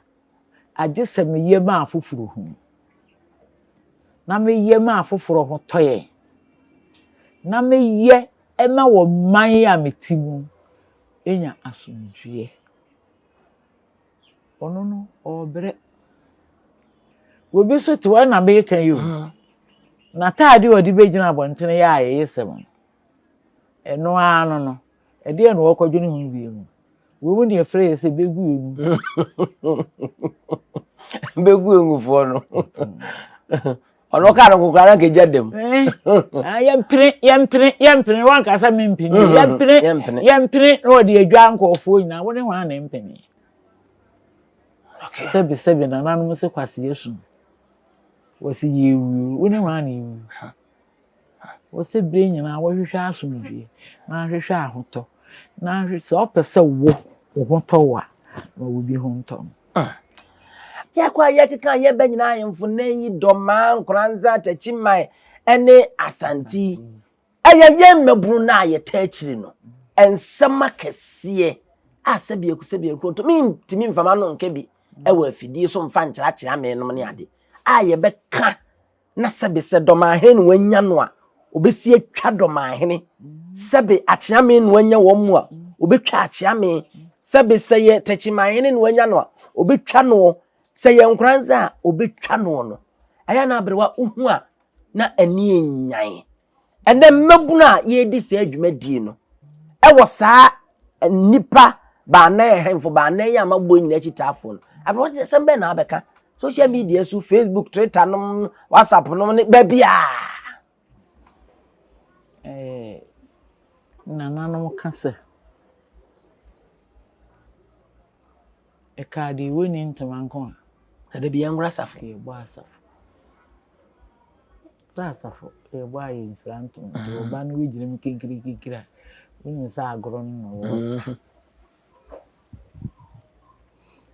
Agye sɛ meyɛ ma afoforɔ hu. Na meyɛ ma afoforɔ ho tɔ yɛn. Na meyɛ ma ɔman a mete mu nya asomdwoeɛ. Ɔno no, ɔrebrɛ. Obi nso te hɔ na meka yi o. Mm. N'ataade a ɔde bɛgyina abɔntene yɛ ayɛyɛsɛm no, ɛno ara no no, ɛdeɛ na ɔrekɔdwene ho bio mu. Wei mu deɛ frɛ yɛ sɛ bɛgu emu. Bɛgu emufoɔ no. Ɔno kaa no kokora na nkɛgya dam. Eh, ah, yɛmpene, yɛmpene, yɛmpene, wanka sɛ mempene, mm-hmm. yɛmpene, yɛmpene, yɛmpene, na ɔde adwa nkurɔfoɔ nyinaa, wo ne hwan na mpene? Sɛbi sɛbi nananom sɛ kwasi esu, wɔsi yɛwuo, wo ne hwan na ewu? Wɔsɛ bere nyinaa wɔhwehwɛ asomdwie, na ahwehwɛ ahotɔ, na ahwɛ sɛ ɔpɛ sɛ wo wo Wo ho tɔ wo a, ma obi ho ntɔ no. Yɛkɔ a yɛkeka a yɛba nyinaa ahemfo nnɛ yi Dɔmaa, Nkoranza, Takyiman ne Asante. Ɛyɛ yɛn mmabunu no a yɛtaa akyiri no nsɛm akɛseɛ a sɛbiako sɛbiako nto mentumi mfa m'ano nka bi wɔ afidie so mfa nkyerɛakyerɛ amee nom ne ade a yɛbɛka na sɛbe sɛ dɔmahene na wanya no a obɛsi atwa dɔmahene sɛbe akyeame na wanya wɔn mu a obɛtwa akyeame sɛbe sɛ yɛ takyimahene na wanya no a obɛtwa noɔ sɛ yɛ nkoranza a obɛtwa noɔ no ɛyɛ na aberewa wohu a na ani nyan ɛnɛ mmabunu a yɛredi saa dwumadie no ɛwɔ saa nnipa baanan ahemfo baanan yi a mabɔ nyinaa akyitaafoɔ no aberewa de asɛm bɛn na abɛka social media so facebook twitter nom whatsapp nom ne baabiaa Eh, nananom ka sɛ ɛkaa deɛ wɔnni ntoma nko a kada bi yɛnwora asafo yɛbɔ asafo sɛ asafo yɛbɔ a yɛmfira ntoma nti ɔba no wogyina mu kinkirikinkiri a wonim sɛ agorɔ no na wɔresa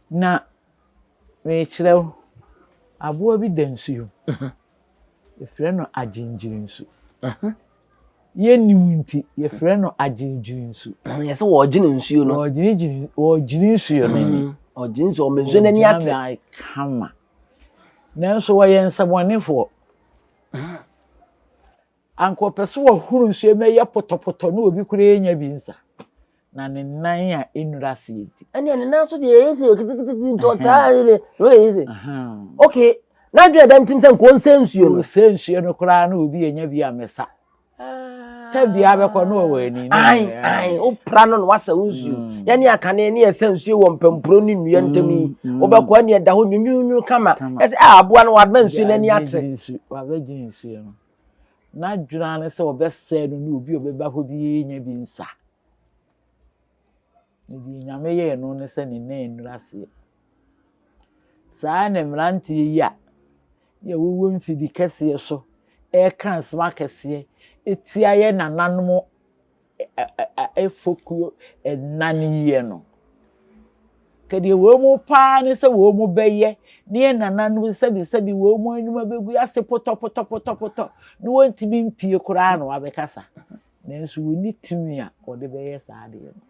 na merekyerɛ wo aboa bi da nsuo yɛfrɛ no agyengyerensu yɛnnim nti yɛfrɛ no agyengyerensu yɛ sɛ wɔɔgyene nsuo no wɔgyinagyina wɔgyina nsuo no ani ɔgyene nsuo ɔma nsuo no ani ate Wɔgyina kama nanso wɔyɛ nsɛmɔnefoɔ anka ɔpɛ sɛ wɔhoro nsuo mu ɛyɛ pɔtɔpɔtɔ na obi koraa nya bi nsa na ne nan a ɛnnuru aseɛ nti ɛne ne nan so deɛ ɛyɛ sɛ kitikiti nti ɔtaa yɛ ne na ɔyɛ sɛ okay n'adwene da ntim sɛ nko nsɛ nsuo no ɔsɛ nsuo no koraa na obi anya bi amesa ta biara bɛkɔ na ɔwɔ ani na ae ae wopra no na wasa wo nsuo yɛne akane ne yɛsɛ nsuo wɔ mpampuro ne nnua ntam yi wobɛkɔ ne ɛda hɔ nwunwunwunu kama ɛsɛ a aboa no wama nsuo no ani ate wabɛgye nsuo no n'adwene ne sɛ ɔbɛsɛe no na obi a ɔbɛba hɔ biara nya bi nsa na deɛ nyame yɛɛ no ne sɛ ne nan nnuru aseɛ saa na mmeranteɛ yi a yɛ wɔwɔ mfidi kɛseɛ so ɛreka nsɛm akɛseɛ etia yɛ nananom efokuo ɛnan yie no kɛdeɛ wɔn mu paa ne sɛ wɔn mu bɛyɛ ne yɛ nananom sɛbisɛbi wɔn mu anim abɛgu ase pɔtɔpɔtɔpɔtɔpɔtɔ na wɔntumi mpie koraa na wɔabɛkasa nanso wɔnni tumi a wɔde bɛyɛ saa adeɛ no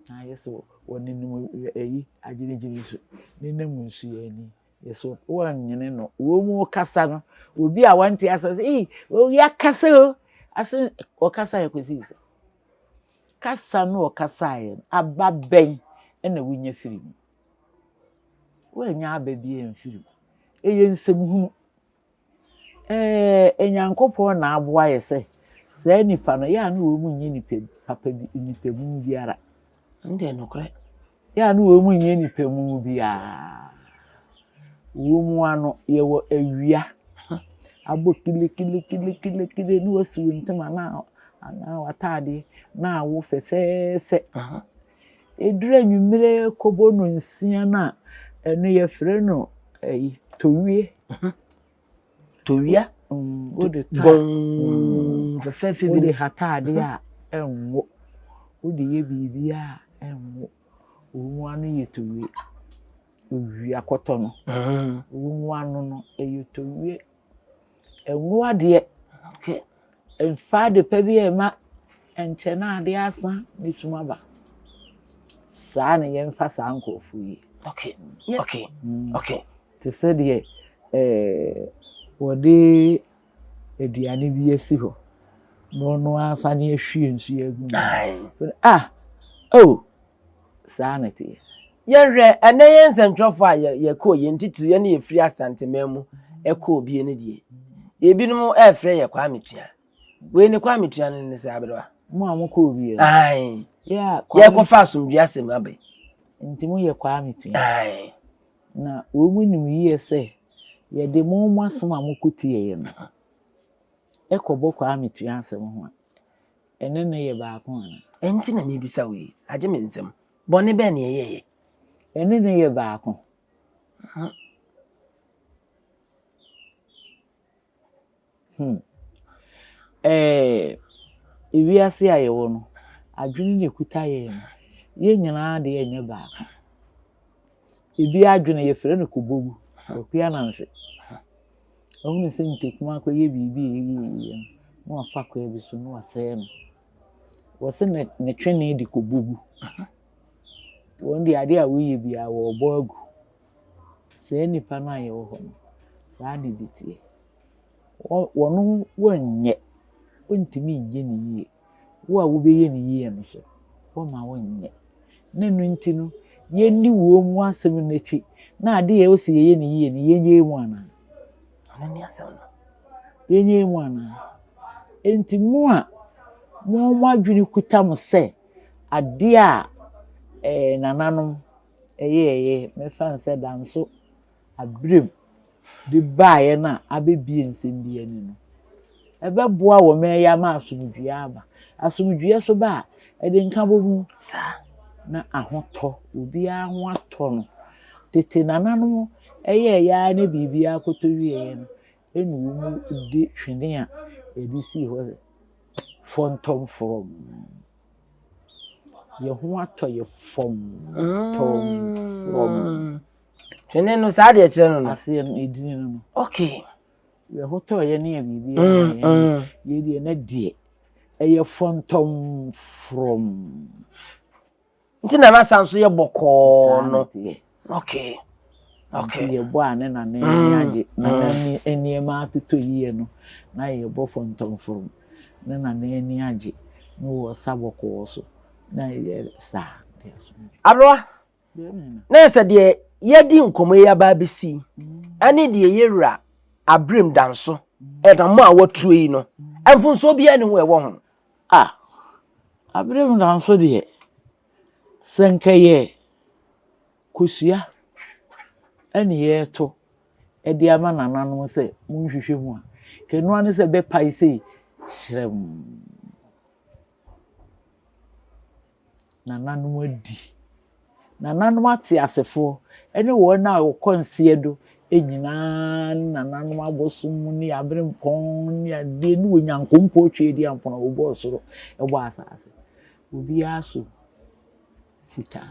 na ayɛ sɛ wɔnenam ɛyi agyinagyina so nenam nsuo ani yɛsɛ wɔnyene no wɔn mu kasa no obi a wɔnte ase sɛ ee oyi akasa o ase ɔkasa yɛ kɔsi sɛ kasa no ɔkasa yɛ no aba bɛn ɛna wonya firi mu wɔanya aba bi mfiri mu ɛyɛ nsɛm hunu ɛɛ Nyankopɔn na aboa yɛ sɛ saa nipa no yɛ a na wɔn mu nyɛ nipa papa bi nipa mu biara ndeɛ nokorɛ yɛ a na wɔn mu nyɛ nipa mu biara wɔn mu ano yɛwɔ awia abɔ kilekilekilekilikili na wasi wɔn ntoma na anaa w'ataadeɛ na awo fɛfɛɛfɛ eduru anwummerɛ kɔbɔ no nsia no a ɛno yɛfrɛ no ɛyi towie towia wode ta gɔn fɛfɛɛfɛ bi wode hata adeɛ a ɛnwo wode yɛ biribi a ɛnwo wɔn mu ano yɛ towie owia kɔtɔ no wɔn mu ano no ɛyɛ towie ɛnwo adeɛ mfa ade pa bi a ɛma nkyɛn na adeɛ asa ne sum aba saa na yɛmfa saa nkurɔfoɔ yi te sɛ deɛ ɛɛ wɔde aduane bi asi hɔ na ɔno ansa ne ahwie nsuo agu mu ah oh saa na ɛteɛ. Yɛhwɛ ɛnɛ yɛn nsɛntwerɛfoɔ a yɛkɔɔ yɛn titiri yɛne yɛfiri Asanteman mu ɛkɔɔ bie no deɛ ebinom ɛrefrɛ yɛ Kwame Tua wei ne Kwame Tua no ne sɛ aberewa. Mo a mokɔɔ bie no. Ae. Yɛkɔfa asomdwe asɛm aba yi. Nti moyɛ Kwame Tua. Ae. Na wɔn mu nim yie sɛ yɛde mo mo asɛm a mokɔtieeɛ no ɛkɔbɔ Kwame Tua asɛm ho a ɛne no yɛ baako anaa? Ɛnti na mebisa wo yi, agye me nsɛm. Bɔne bɛn na ɛyɛeɛ? Ɛne no yɛ baako. Hmm. Ɛɛ ewiase a yɛwɔ no, adwene na ekuta yɛn no. Yɛn nyinaa deɛ nyɛ baako. Ebi adwene yɛfrɛ no kobogu, Kwaku Ananse. Ɔhunu sɛ ntakum akɔyɛ biribi a ɛyɛ yie no, na wafa kwan bi so na wasɛe no. Wɔse ne ne twene de kɔbɔ gu. Wɔn deɛ adeɛ a woyɛ biara wɔrebɔ agu. Saa nnipa no a yɛwɔ hɔ no, saa na ebi teɛ. Wɔ wɔn wɔnyɛ, wɔntumi nyɛ no yie. Wo a wobɛyɛ no yie no nso, wɔmma wonyɛ. Na ɛno nti no, yɛnni wɔn mu asɛm no akyi na adeɛ a ɛwɔ sɛ yɛyɛ no yie no, yɛnyɛ mu anaa? Ɛno ne asɛm no. Yɛnyɛ mu anaa? Enti mo a mo mo adwene kuta mo sɛ adeɛ a ɛɛ nananom ɛyɛɛyɛ, mɛfa no sɛ danso aberem de baeɛ no a abɛbue nsɛm bi ani no, ɛbɛboa wɔ mmaa yi ama asomdwoeɛ aba. Asomdwoeɛ nso ba a, ɛde nkabom na ahotɔ, obiara ho atɔ no. Tete nananom yɛeɛ ara ne biribiara kɔtɔ wieeɛ no, ɛna wɔde twene a yɛde sii hɔ fɔntɔm frɔmm. Yɛn ho atɔ yɛ fɔm tɔm frɔm. Twene no saa deɛ kyerɛ no no. Aseɛ no edini no no. Okay. Yɛn ho tɔ yɛ ne yɛ biribi yɛ mm, mm. yɛ deɛ na deɛ ɛyɛ fɔntɔm frɔm. Nti na n'asa nso yɛ bɔkɔɔ no. Okay. Okay. Nti yɛbɔ a ne nana ani mm. agye. Nana mm. nneɛma atotɔ yie no na yɛbɔ fɔntɔmfrɔm ne nana ani agye na wɔ sa bɔkɔɔ so na yɛ saa. Aberewa, na yɛ sɛ deɛ yɛdi nkɔmmɔ yi aba abɛsi ɛne deɛ yɛwura Abrem Danso ɛnam a watuo yi no mfomsoɔ biara ne ho ɛwɔ ho. Ah, Abrem Danso deɛ sɛ nka yɛ kosua na yɛreto de ama nananom sɛ monhwehwɛ mu a, nka ɛno ara ne sɛ ɛbɛpae sei hyerɛmm. Nananom adi. Nananom ateasefoɔ ne wɔn a wɔkɔ nseɛ do nyinaa ne nananom abosom ne aberempɔn ne adeɛ ne Onyankompɔn Tweaduampɔn a ɔbɔɔ soro bɔɔ asase. Obiara so fitaa.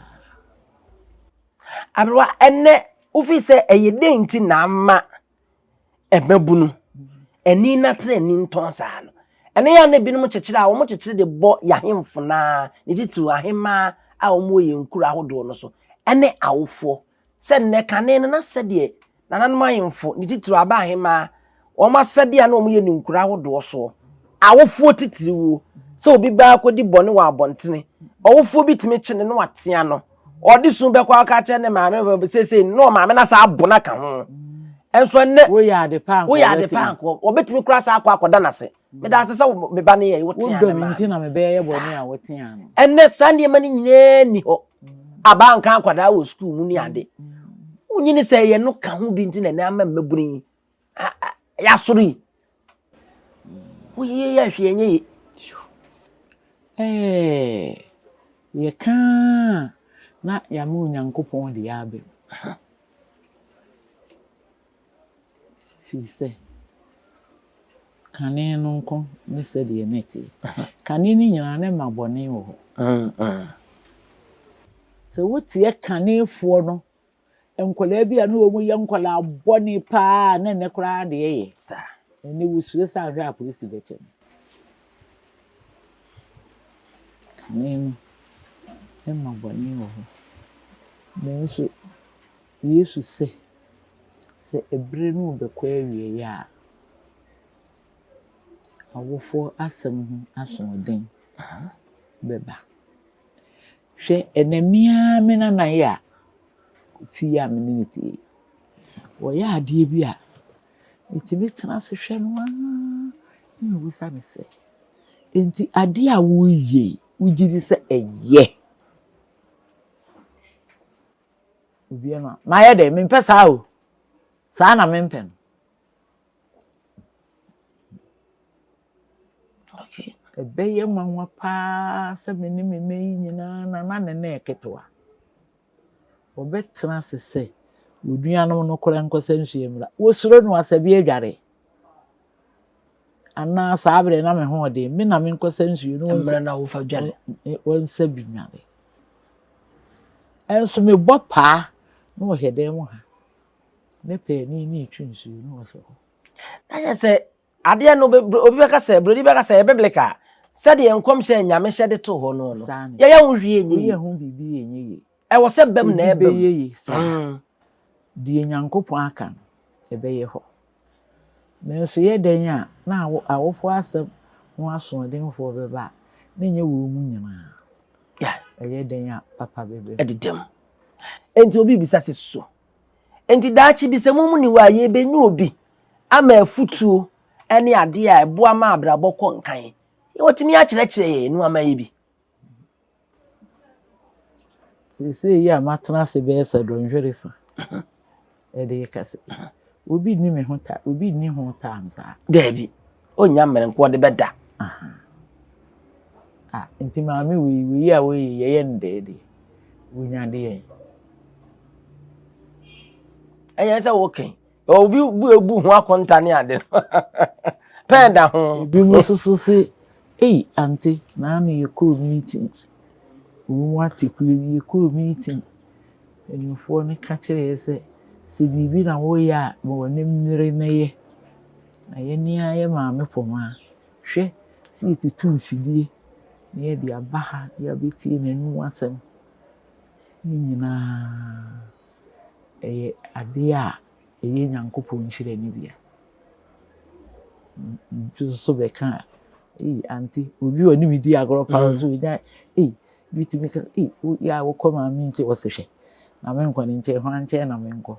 Aberewa, ɛnnɛ wofi sɛ ɛyɛ dɛn nti na ama mmabunu ani na tena ani ntɔn saa no? Ɛno yɛ a na ebinom kyekyere a wɔkyekyere de bɔ yɛn ahemfo no ara, ne titiriw ahemmaa a wɔwɔ yɛn nkuro ahodoɔ no so, ne awofoɔ. Sɛ nnɛ, kane no na sɛdeɛ nananom ahemfo, ne titiriw aba ahemmaa, wɔn asɛdeɛ a na wɔyɛ no nkuro ahodoɔ soɔ, awofoɔ titiriw, sɛ obi ba akɔdi bɔne wɔ abɔntene, ɔwofoɔ bi tumi kye no na watea no, ɔde su bɛkɔ aka akyerɛ ne maame seesei na ɔmaame no asa abo no aka ho. Nso ɛnnɛ, woyɛ ade pa anka woyɛ ade pa anka wɔbɛtumi koraa saa akɔ akɔda no ase. Meda ase sɛ me ba no yɛ wotea ne maame. Nti na mebɛyɛ bɔne a wotea no. Ɛnnɛ saa nneɛma no nyinaa nni hɔ. Aba nka akwadaa wɔ sukuu mu ne ade. Wonyini sɛ ɛyɛ no ka ho bi nti na ɛnɛ ama mmabunu yi yɛasoro yi. Woyɛ yɛ hwee ɛnyɛ ye. Ɛɛ yɛka na yɛama Onyankopɔn de yɛ abam. Firi sɛ, kane no nko ne sɛdeɛ na ɛteɛ. Kane no nyinaa na ɛma bɔne wɔ hɔ. Sɛ woteɛ kanefoɔ no, nkwadaa bi a na wɔyɛ nkwadaa bɔne paa na ɛnnɛ koraa deɛ yɛ. Ɛnnɛ wosuro sɛ ahwɛ a polisi bɛkyɛ no. Kane no, ɛma bɔne wɔ hɔ. Nanso Yesu se, sɛ bere no rebɛkɔ awiei a, awofoɔ asɛm ho asoɔden bɛba. Hwɛ, ɛnnɛ me ara me nana yi a fie a me ne no te yi, ɔyɛ adeɛ bi a, metumi tena ase hwɛ no ara na mebisa no sɛ, enti adeɛ a woreyɛ yi, wogye di sɛ ɛyɛ? Obia no a, mayɛ dɛ, mempɛ saa o. Saa na mempɛ no. Okay. Ɛbɛyɛ nwanwa paa sɛ me ne me mma yi nyinaa na na ne na yɛ ketewa. Wɔbɛtena ase sɛ wɔn nuanom no koraa nkɔsa nsuo mmra. Wɔsuro no asɛ bi adware. Anaa saa berɛ na me ho ɔden, me na menkɔsa nsuo no. Mmerɛ na wofa dware. Wɔnsa bi nware. Nso mebɔ paa na ɔhyɛ dan mu ha. Ne paani no retwe nsuo na ɔhyɛ hɔ. Na yɛ sɛ adeɛ no obi bɛka sɛ buroni bɛka sɛ ɛyɛ biblical sɛdeɛ nkɔmhyɛ a Nyame hyɛ de too hɔ no no yɛyɛ ho hwee ɛnyɛ yie. Woyɛ ho biribi ɛnyɛ yie. Ɛwɔ sɛ bam na ɛbam. Ebi bɛyɛ yie saa. Deɛ Nyankopɔn aka no ɛbɛyɛ hɔ. Nanso yɛ dɛn a na awofoɔ asɛm ho asoɔdenfoɔ bɛba a, na ɛnyɛ wɔn mu nyinaa. Ɛyɛ dɛn a papa bɛba mu. Ɛdeda mu. Enti obi rebisa sɛ, So enti daakye bi sɛ mo mu ni hɔ a yɛrebɛnya obi ama afutuo ne adeɛ a ɛboa ma abrabɔ kɔ nkan? Wɔtumi akyerɛkyerɛ yɛn nneɛma yi bi. Seesei yi a matena ase bɛyɛ sɛ dɔnhwere fa de rekasa yi, obi nni me ho ta, obi nni ho time saa. Daabi, ɔnnya mmerɛ nko ɔde bɛda. Ah, nti maame wei, wei a wɔyɛ yi, yɛyɛ no dɛɛ deɛ, wɔnya deɛ. Ɛyɛ sɛ wɔkɛn, obi bu ebu ho akonta ne ade no, pɛn da ho. Ebi mo soso se, ei ante, naano yɛkɔɔ meeting, wɔn mu ate kuo bi, yɛkɔɔ meeting, mpanimfoɔ no ka kyerɛɛ yɛ sɛ, sɛ biribi na woyɛ a, ma w'ani mmere na yɛ. Na yɛne ara yɛ maame pɔmaa. Hwɛ sɛ yɛtutu mfidie na yɛde aba ha na yɛabɛtie n'anom asɛm. Ne nyinaa ɛyɛ adeɛ a ɛyɛ Nyankopɔn nhyira no bi a. Bi nso bɛka a, ei ante, obi a ɔne me di agorɔ paa nso ɔnya, ei, bi tumi ka, ei, woyɛ a wokɔ maame nkyɛn, ɔse hwɛ, na menkɔ ne nkyɛn, hwan nkyɛn na menkɔ?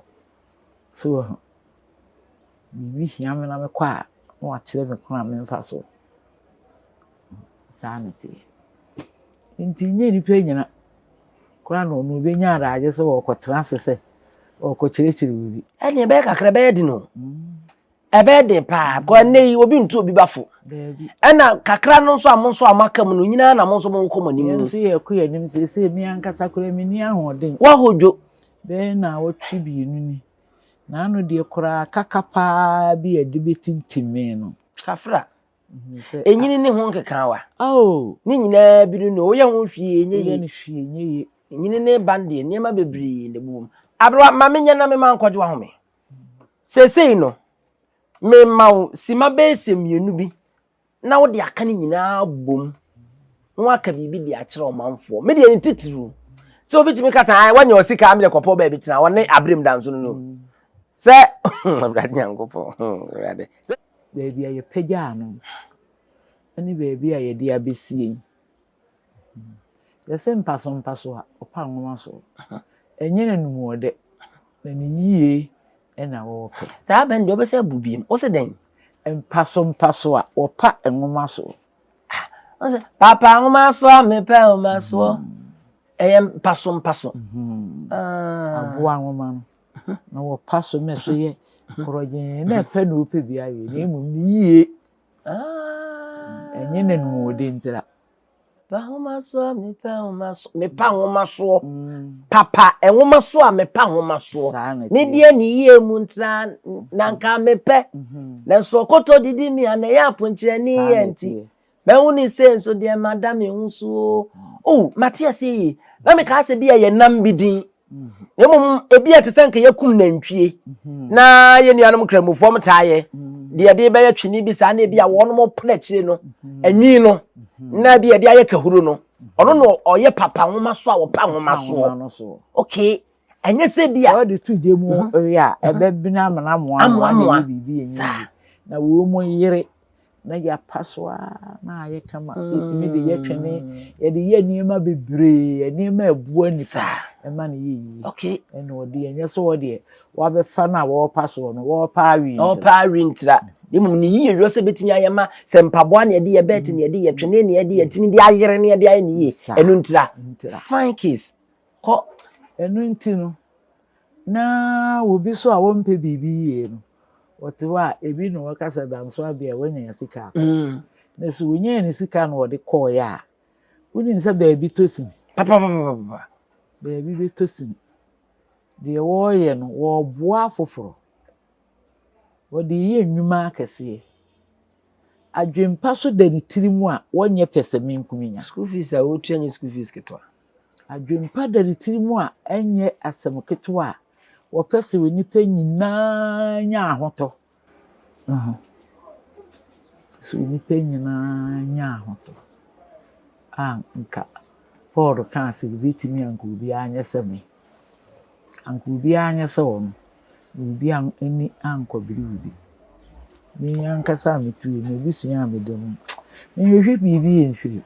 So wahu? Biribi hia me na mekɔ a, na wakyerɛ me kwan a memfa so. Saa na ɛteɛ. Nti nyɛ nnipa nyina koraa na ɔno obɛnya adagye sɛ ɔrekɔtena ase sɛ ɔrekɔkyerɛkyerɛ obi. Ɛnneɛ ɛbɛyɛ kakra ɛbɛyɛ den o. Ɛbɛyɛ den paa. Kɔ ɛnnɛ yi obi ntu obi ba fo. Ɛna kakra no nso a mo nso a moaka mu no nyinaa na mo nso mokɔ mo anim. Yɛn nso yɛkɔ yɛn anim seesei me ankasa koraa menni ahoɔden. Woahodwo. Bɛyɛ nnawɔtwe mmienu ni. N'ano deɛ koraa kaka paa bi a ɛde bɛtintim me no. Kafra. Enyini ne ho nkekaawa. Oh. Ne nyinaa bi no no woyɛ ho hwee nyɛ yie. Woyɛ no hwee nyɛ yie. Enyini ne ba no deɛ nneɛma bebree na ɛbobɔ mu. Aberewa ma menyɛ na mema nkɔgye w'ahome. Seesei no, mema wo sima bɛyɛ sɛ mmienu bi na wode aka ne nyinaa abom na waka biribi de akyerɛ ɔmanfoɔ. Me deɛ ne titiriw sɛ obi tumi ka sɛ ae wanya ɔsika mede kɔpɔ baabi tena ɔne aberem da nso no no mm. sɛ Awurade Nyankopɔn hmm, Awurade. Baabi a yɛpagyaa no ne baabi a yɛde abɛsie yi. Yɛse mpaso mpaso a, ɔpa nwoma so. Ɛnyɛ n'anumuɔdɛ, na ne yie na ɔrepɛ. Saa bɛ no deɛ wobɛsɛ abu biem. Wose dɛn? Mpaso mpaso a, wɔpa nwoma so. Ah, wose papa nwoma so a mepɛ nwoma soɔ. Ɛyɛ mpaso mpaso. Ah. Aboa nwoma no, na wɔpa so na ɛso yɛ korɔgyee na ɛpɛ na ɔpɛ bi awe, na mmom ne yie. Ah. Ɛnyɛ n'anumuɔdɛ ntira. Pa nwoma soɔ mepɛ nwoma so mepa nwoma soɔ mm. papa nwoma so a mepa nwoma soɔ me deɛ ne yie mu ntra na nka mepɛ mhm. nanso ɔkɔtɔ didi mi a na ɛyɛ aponkyerɛni yɛ nti mɛhu ne se nso deɛ mada me ho so o oh, mate aseɛ yie na mekaa sɛ bi a yɛ nam bi din Na mmom ebi a ɛte sɛ nka yɛkum nantwie mhm. na yɛn nuanom nkramofoɔ m taa yɛ mhm. deɛ yɛde bɛyɛ twene bi saa na ebi a wɔn pere akyire no mhm. anwi no na ebi yɛde ayɛ kahuro no ɔno na ɔyɛ papa nwoma so a wɔpa nwoma soɔ okay ɛnyɛ sɛ bi a. wɔde to gye mu yɛ a ɛbɛbene amena amoa amoa biribi saa na wɔn mu yere na yɛapa so ara na ayɛ kama. Yɛtumi de yɛ twene, yɛde yɛ nneɛma bebree, nneɛma a ɛboa nipa ɛma no yɛ yie. Okay. Ɛna ɔde ɛnyɛ sɛ ɔdeɛ wabɛfa no a wɔrepa soɔ no, wɔrepa awe ntira. Wɔrepa awe ntira. Na mmom ne yie yɔ sɛ bɛtumi ayɛ ma sɛ mpaboa na yɛde yɛ bɛɛte na yɛde yɛ twene na yɛde yɛ tumi de ayere na yɛde ayɛ ne yie. Ɛno ntira. Fine case. Kɔ. Ɛno nti no, Na obi nso a ɔmpɛ biribi yie no, ɔte hɔ a, ebi na ɔka sɛ Danso Abia wanya sika akɔ. Mm. Na sɛ onyaa ne sika na ɔde kɔɔeɛ a, wonim sɛ baabi tɔ sini. Papapapapa. Baabi bɛtɔ sini. Deɛ wɔreyɛ no, wɔreboa afoforɔ. Wɔde reyɛ nnwuma akɛseɛ. Adwempa so da ne tiri mu a, wɔnyɛ pɛsɛmenkominya. School fees a wotua nyɛ school fees ketewa. Adwempa da ne tirim a ɛnyɛ asɛm ketewa a wɔpɛ sɛ onipa nyinaa nya ahotɔ. Sɛ onipa nyinaa nya ahotɔ a nka Paul kaa sɛ obetumi anka obiara nyɛ sɛ me. Anka obiara nyɛ sɛ ɔno, na obiara ani ankɔbere obi. Me ankasa a mete yi, m'abusua a meda mu, menhwehwɛ biribi mfiri mu.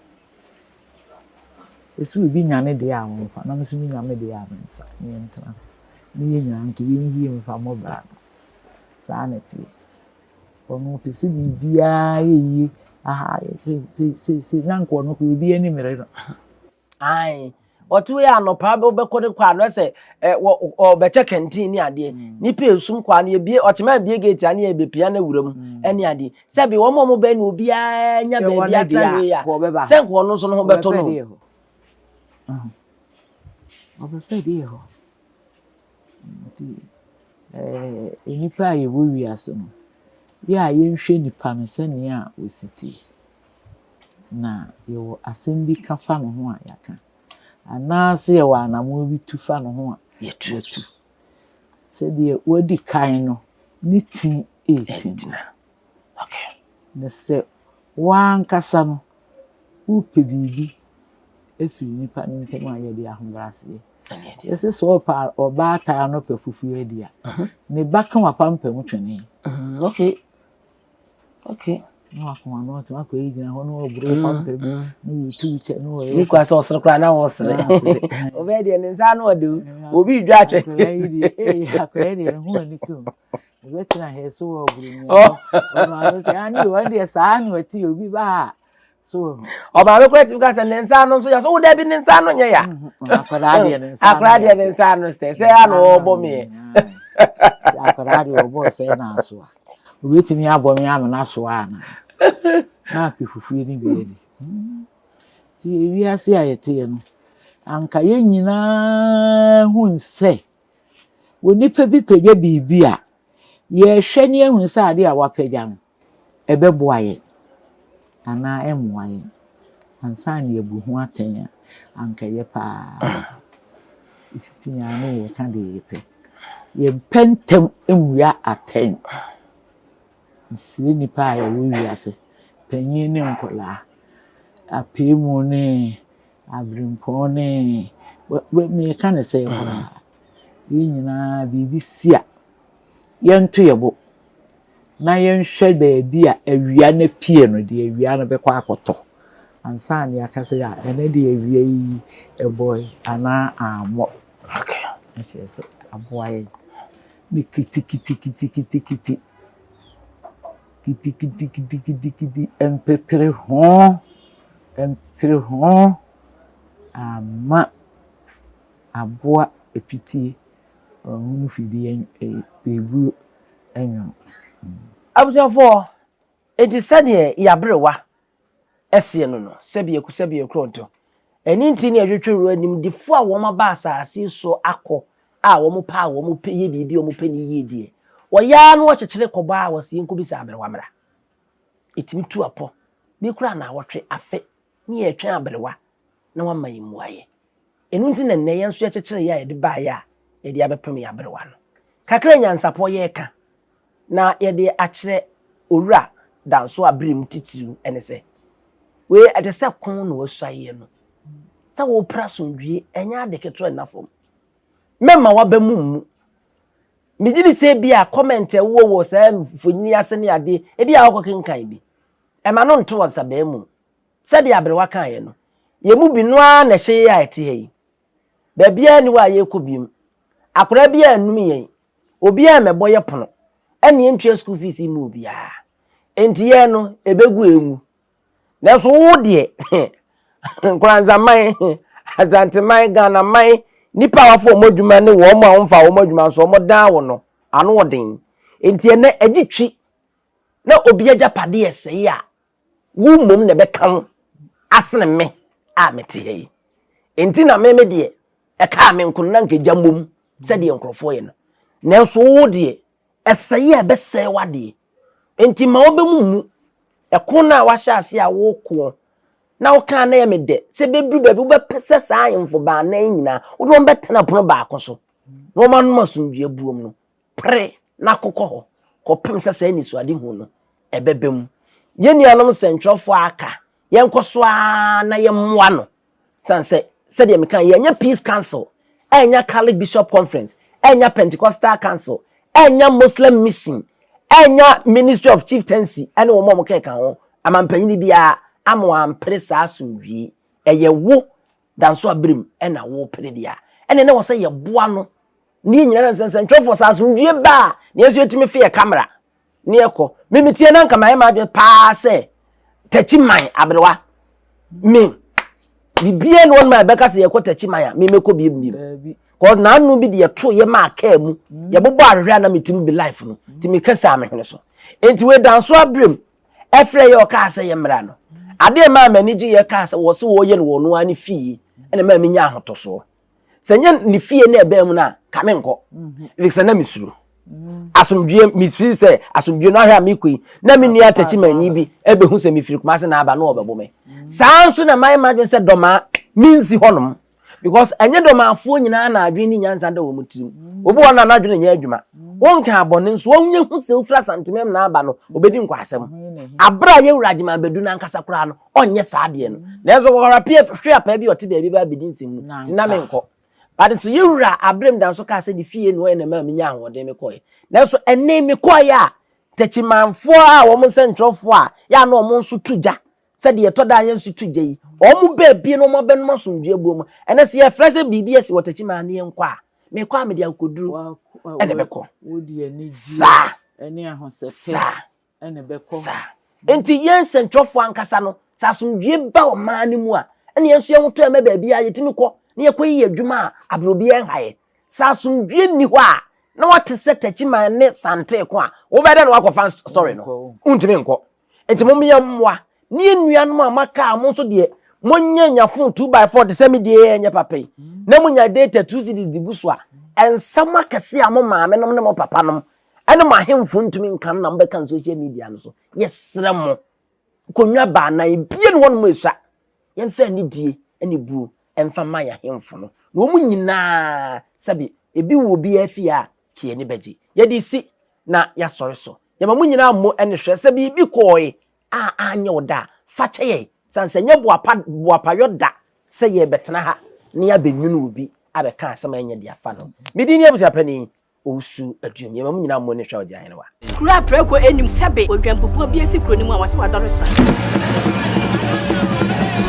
Ɛsɛ obi nya ne deɛ a ɔmfa, na me nso menya me deɛ a memfa, na yɛntena ase. Na yɛn nyinaa nka yɛnhia mfa mmɔ bra no. Saa na ɛteɛ. Ɔno ɔpɛ sɛ biribiara yɛ yie, aha yɛ sei sei sei sei, na nka ɔno koraa obi ani mmere no. Ae. Ɔte wei anɔpa wobɛkɔ ne kɔ ano sɛ ɔbɛkyɛ kɛntin ne adeɛ. Mm. Nipa esum kɔ ano ebie ɔkyema ebie gate ano yɛ ebepia na wura mu mm. ɛne adeɛ. Sɛbi wɔn a wɔn bɛn no obiara nya baabi atena wei a sɛ nka ɔno nso no ho bɛtɔ no. Ɔbɛpɛ deɛ hɔ. Nti nnipa a yɛwɔ wiase no, yɛ a yɛnhwɛ nipa no sɛnea ɔsi teɛ. Na yɛwɔ asɛm bi ka fa ne ho a, yɛaka. Anaasɛ yɛwɔ anammɔn bi tu fa ne ho a, yɛatu. Sɛdeɛ wadi kan no, ne ti retim. Na sɛ w'ankasa no, wopɛ biribi afiri nnipa no ntam a, yɛde ahobrɛaseɛ. Yɛse sɛ ɔpɛ ɔbaatan no pɛ fufuo adi a, ne ba ka w'apampam twene. Okay. Okay. Na wakoma no ɔtumi akɔ yi gyina hɔ na ɔboro mm, pampam mm. na ɔtu kyɛ na ɔyɛ. Ne kwa sɛ ɔsere koraa na ɔsere. Ɔbɛyɛ deɛ ne nsa ano ɔde obi dwa atwɛ. Akwadaa yi deɛ ee akwadaa deɛ ne ho ani kum. Ɔbɛtena ha so wɔ ɔboro mu. Ɔmaame sɛ ani wɔn deɛ saa na ɔte obi ba a. So ɔmaame koraa tumi ka sɛ ne nsa ano nso yɛ so wo dɛbi ne nsa ano nyɛ ya. Mm-hmm. Akwadaa deɛ ne nsa ano. Akwadaa deɛ ne nsa ano sɛ sɛ ano ɔbɔ meɛ. Akwadaa deɛ ɔbɔ sɛ na asoa. Obetumi abɔ me amena asoa anaa? Na apɛ fufuo no bi adi. Nti ewiase a yɛteɛ no, anka yɛn nyinaa hu sɛ onipa bi pagya biribi a, yɛhwɛ ne yɛhunu sɛ adeɛ a wapagya no, ɛbɛboa yɛn anaa ɛmmoa yɛn ansa na yɛabu ho atɛn a, anka ɛyɛ paa. Ɛfiti yɛn ano yɛka deɛ yɛpɛ. Yɛmpɛ ntɛm mmua atɛn. Mesrɛ nnipa a yɛwɔ wiase, panyin ne nkwadaa, apeemu ne abirempɔn ne meka ne sɛ koraa, yɛn nyinaa biribi si a, yɛnto yɛn bo na yɛnhwɛ baabi a awia no apue no, deɛ awia no bɛkɔ akɔtɔ ansa na yɛaka sɛ a ɛnɛ deɛ awia yi ɛbɔe anaa ammɔ. Na kyerɛ sɛ aboa yɛn. Ne kitikitikitikiti kitikitikitikiti mpepere ho mpere ho amma aboa epitie ɔhunu fidie beebuo nwono. Abusuafoɔ, enti sɛdeɛ y'aberewa seɛ no no, sɛbi aku sɛbi akurɔnto, ɛno nti ne yɛtwetwe werɛ animdefoɔ a wɔn aba asaase yi so akɔ a wɔn pɛ a wɔn pɛ yɛ biribi a wɔn pɛ ne yie deɛ, wɔyɛ ara na wɔkyekyere kɔbɔ a wɔse yɛnkɔbisa aberewa mmra. Ɛtumi tu apɔ, bi koraa naawɔtwe, afe, ne yɛretwɛn aberewa na wama yɛn mmuaeɛ. Ɛno nti na nnɛ yɛn nso yɛkyekyereeɛ a yɛde baeɛ a yɛde abɛpem yɛn aberewa no. Kakra a nyansapɔ yɛreka na yɛde akyerɛ Owura Danso Abirim titiriw ne sɛ, wei ɛte sɛ ko na wasuaeɛ no. Sɛ worepere asomdwie, ɛnyɛ ade ketewa nna fam. Mɛmma w'aba mu mmu. Megye di sɛ ebia comment a ɛwowɔ wɔ saa mfonini yi ase ne adeɛ, ebia wokɔkenkan bi. Ɛma no nto ɔsabaa mu. Sɛdeɛ aberewa kaeɛ no, yɛn mu bi no ara na ɛhyɛ yei a ɛte ha yi. Baabiara nni hɔ a yɛrekɔ biom. Akwadaa biara nnum yɛn. Obiara mmɛbɔ yɛn pono. Ɛnna yɛntua school fees mma obiara. Enti yɛn no, ɛbɛgu a ɛnwu. Nanso wo deɛ, Nkoranzaman, Asanteman, Ghanaman, nnipa a wɔafa wɔn adwuma ne wɔn a wɔmfa wɔn adwuma nso, wɔdan wo no, ano ɔden. Enti ɛnnɛ, agye twi na obi agyapadeɛ sɛe a, Wo mmom na ɛbɛka wo asene me a mete ha yi. Enti na me me deɛ, ɛkaa me nko no na anka gya mmom sɛdeɛ nkurɔfoɔ yɛ no. Nanso wo deɛ, ɛsɛe a ɛbɛsɛe w'adeɛ. Enti ma w'aba mu mmu. Ɛko no a woahyɛ aseɛ a worekoɔ. Na wokaa na ɛyɛ me dɛ sɛ bɛduru baabi wobɛpɛ sɛ saa ahemfo baanan yi nyinaa wode wɔn bɛtena pono baako so na wɔn anom asomdwoeɛ buom no. Pere na kokɔ hɔ kɔpem sɛ saa anisoadehu no ɛbɛba mu. Yɛn nuanom nsɛntwerɛfoɔ a aka, yɛnkɔ so ara na yɛmmoa no. Sane sɛ, sɛdeɛ meka, yɛnyɛ Peace Council, ɛnyɛ Catholic Bishop Conference, ɛnyɛ Pentecostal Council, ɛnyɛ Muslim Mission, ɛnyɛ Ministry of Chieftaincy ɛne wɔn a wɔkeka ho, amampanyini biara ama wɔampere saa asomdwie. Ɛyɛ wo Danso Abirim ɛna wopere deɛ a, ɛne na wɔ sɛ yɛboa no ne yɛn nyinaa sɛ nsɛntwerɛfoɔ sɛ asomdwie ba a, na yɛn nso yɛtumi fe yɛ kamera ne yɛkɔ. Me metie na nka mayɛ m'adwene paa sɛ takyi man aberewa me biribiara ne wɔn a ɛbɛka sɛ yɛkɔ takyi man a me mɛkɔ biem biem kɔ n'ano bi de yɛto yɛ maa kaa mu mm. yɛbobɔ ahwehwɛ a na metim bi life no nti meka sɛ amehwene so nti wei danso aberem ɛfrɛ yɛ ɔkaa sɛ yɛ mmra no adeɛ maa m'ani gye yɛ kaa sɛ wɔ se wɔyɛ no wɔ no ara ne fie ɛna maa menya ahotɔsoɔ sɛ nyɛ ne fie na ɛbɛn mu no a ka menkɔ mhm. ɛfiri sɛ na mesuro mhm. asomdwoeɛ mefiri sɛ asomdwoeɛ no ahwɛ a mekɔ yi na me nua atakyi mani bi ɛbɛhu sɛ mefiri Kumase na aba na ɔbɛbo me mhm. saa nso na mayɛ m'adwene sɛ dɔmaa mensi hɔnom because ɛnyɛ dɔmaafoɔ nyinaa na adwene ne nyansa da wɔn tirim obi wɔ na n'adwene nyɛ adwuma wɔnka abɔne nso wɔnyɛ hu sɛ wofiri Asantemam na aba no obɛdi nkwaasɛm abere a yɛwura Agyeman Badu no ankasa koraa no ɔnyɛ saa adeɛ no nanso kɔkɔrɔ pie hwe apaa bi ɔte baabi ba abɛdi nsɛm mu nti na menkɔ but nso yɛwura aberem da nso kaa sɛ ne fie na ɔyɛ na maa menya ahoɔden mekɔɛ nanso ɛnne mekɔɛ a tɛkyimanfoɔ a wɔn nsɛntwerɛfoɔ a yɛ a na wɔn nso to gya sɛdeɛ ɛtɔ da a yɛn nso to gya yi wɔn baabie na wɔn abɛnom asomdwoeɛ buo mu ɛnɛ sɛ yɛfrɛ sɛ biribi asi wɔ tɛkyiman ne yɛnkɔ a mekɔ a mede akokoduro ɛna ɛbɛkɔ saa saa na ɛbɛkɔ. Saa. Enti yɛn nsɛntwerɛfoɔ ankasa no, sɛ asomdwoeɛ ba ɔman no mu a, ɛna yɛn nso yɛn ho tɔ yɛn ma baabi a yɛtumi kɔ na yɛkɔyi yɛn adwuma a aberɛ obiara nha yɛn. Sɛ asomdwoeɛ nni hɔ a, na wate sɛ Takyiman ne Santee ko a, wobɛyɛ dɛn na woakɔfa story no? Wontumi nkɔ. Enti mom yɛn mmoa ne yɛn nuanom a moaka a mo nso deɛ monya nya phone 2 by 4 te sɛ me deɛ ɛnyɛ papa yi na monya data 2 cedis de gu so a, nsɛm akɛseɛ a mo maame nom ne mo papa nom ɛne mo ahemfo ntumi nka no na mobɛka no social media no so. Yɛsrɛ mo, nkonnwa baanan bie ne hɔnom esua. Yɛmfa anidie ne buo mfa mma yɛn ahemfo no. Na wɔn nyinaa, sɛbe ebi wɔ obiara fie a, ka yɛn ani bɛgye. Yɛde si na yɛasɔre so. Yɛma mo nyinaa mo ne hwɛ sɛ biribi kɔɔe a anyɛ wo da a, fa kyɛ yɛn. Sane sɛ ɛnyɛ boapa boapayɔ da sɛ yɛrebɛtena ha na yɛabɛnwunu obi abɛka asɛm a ɛnyɛ de afa no. Me din ne Abusuapanin Owusu Aduom. Yɛma mo nyinaa mo ne hwɛ ɔgye ahenewa. Kuro a prako nnim sɛbe odwanbubuo bi asi kuro no mu a wɔse wadɔre sra.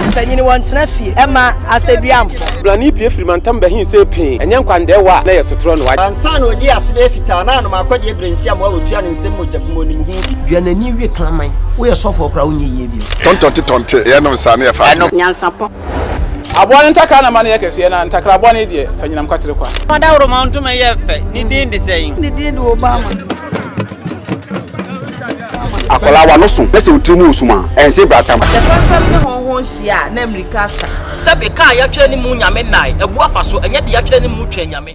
Mpanyini wɔntena fie ɛma asɛduamfo. Blani pue firi mantam bɛhe see pee, ɛnyɛ nkwandɛɛwa a na ɛyɛ sotorɔ no. Ansa na ɔdii ase bɛyɛ fitaa na anom akɔdeɛ berɛ nsi amoa wɔtua ne nsam mogya bi mu ɔnim ho bi. Dua n'ani we kraman. Woyɛ sɔfoɔ koraa wonyɛ yie bio. Tɔntɔnte tɔnte, yɛnom saa na yɛfa adwene. Nyansapɔ. Aboa no ntakra na ma no yɛ kɛseɛ, na ntakra bɔne deɛ, fa nyinam kwatere kwa. Ɔdawuroma ntoma yɛ fɛ, ne din de sɛn? Ne din de Obama. Akwadaa w'ano so na sɛ wo tiri mu wɔ sum a, ɛnse bratam. Sɛ fɛmfɛm ne hɔnhɔn hyia a, na mmirika asa. Sɛbe, ka a yɛatwerɛ ne mu Nyame nnae, abu afa so, ɛnyɛ deɛ yɛatwerɛ ne mu Twɛn Nyame.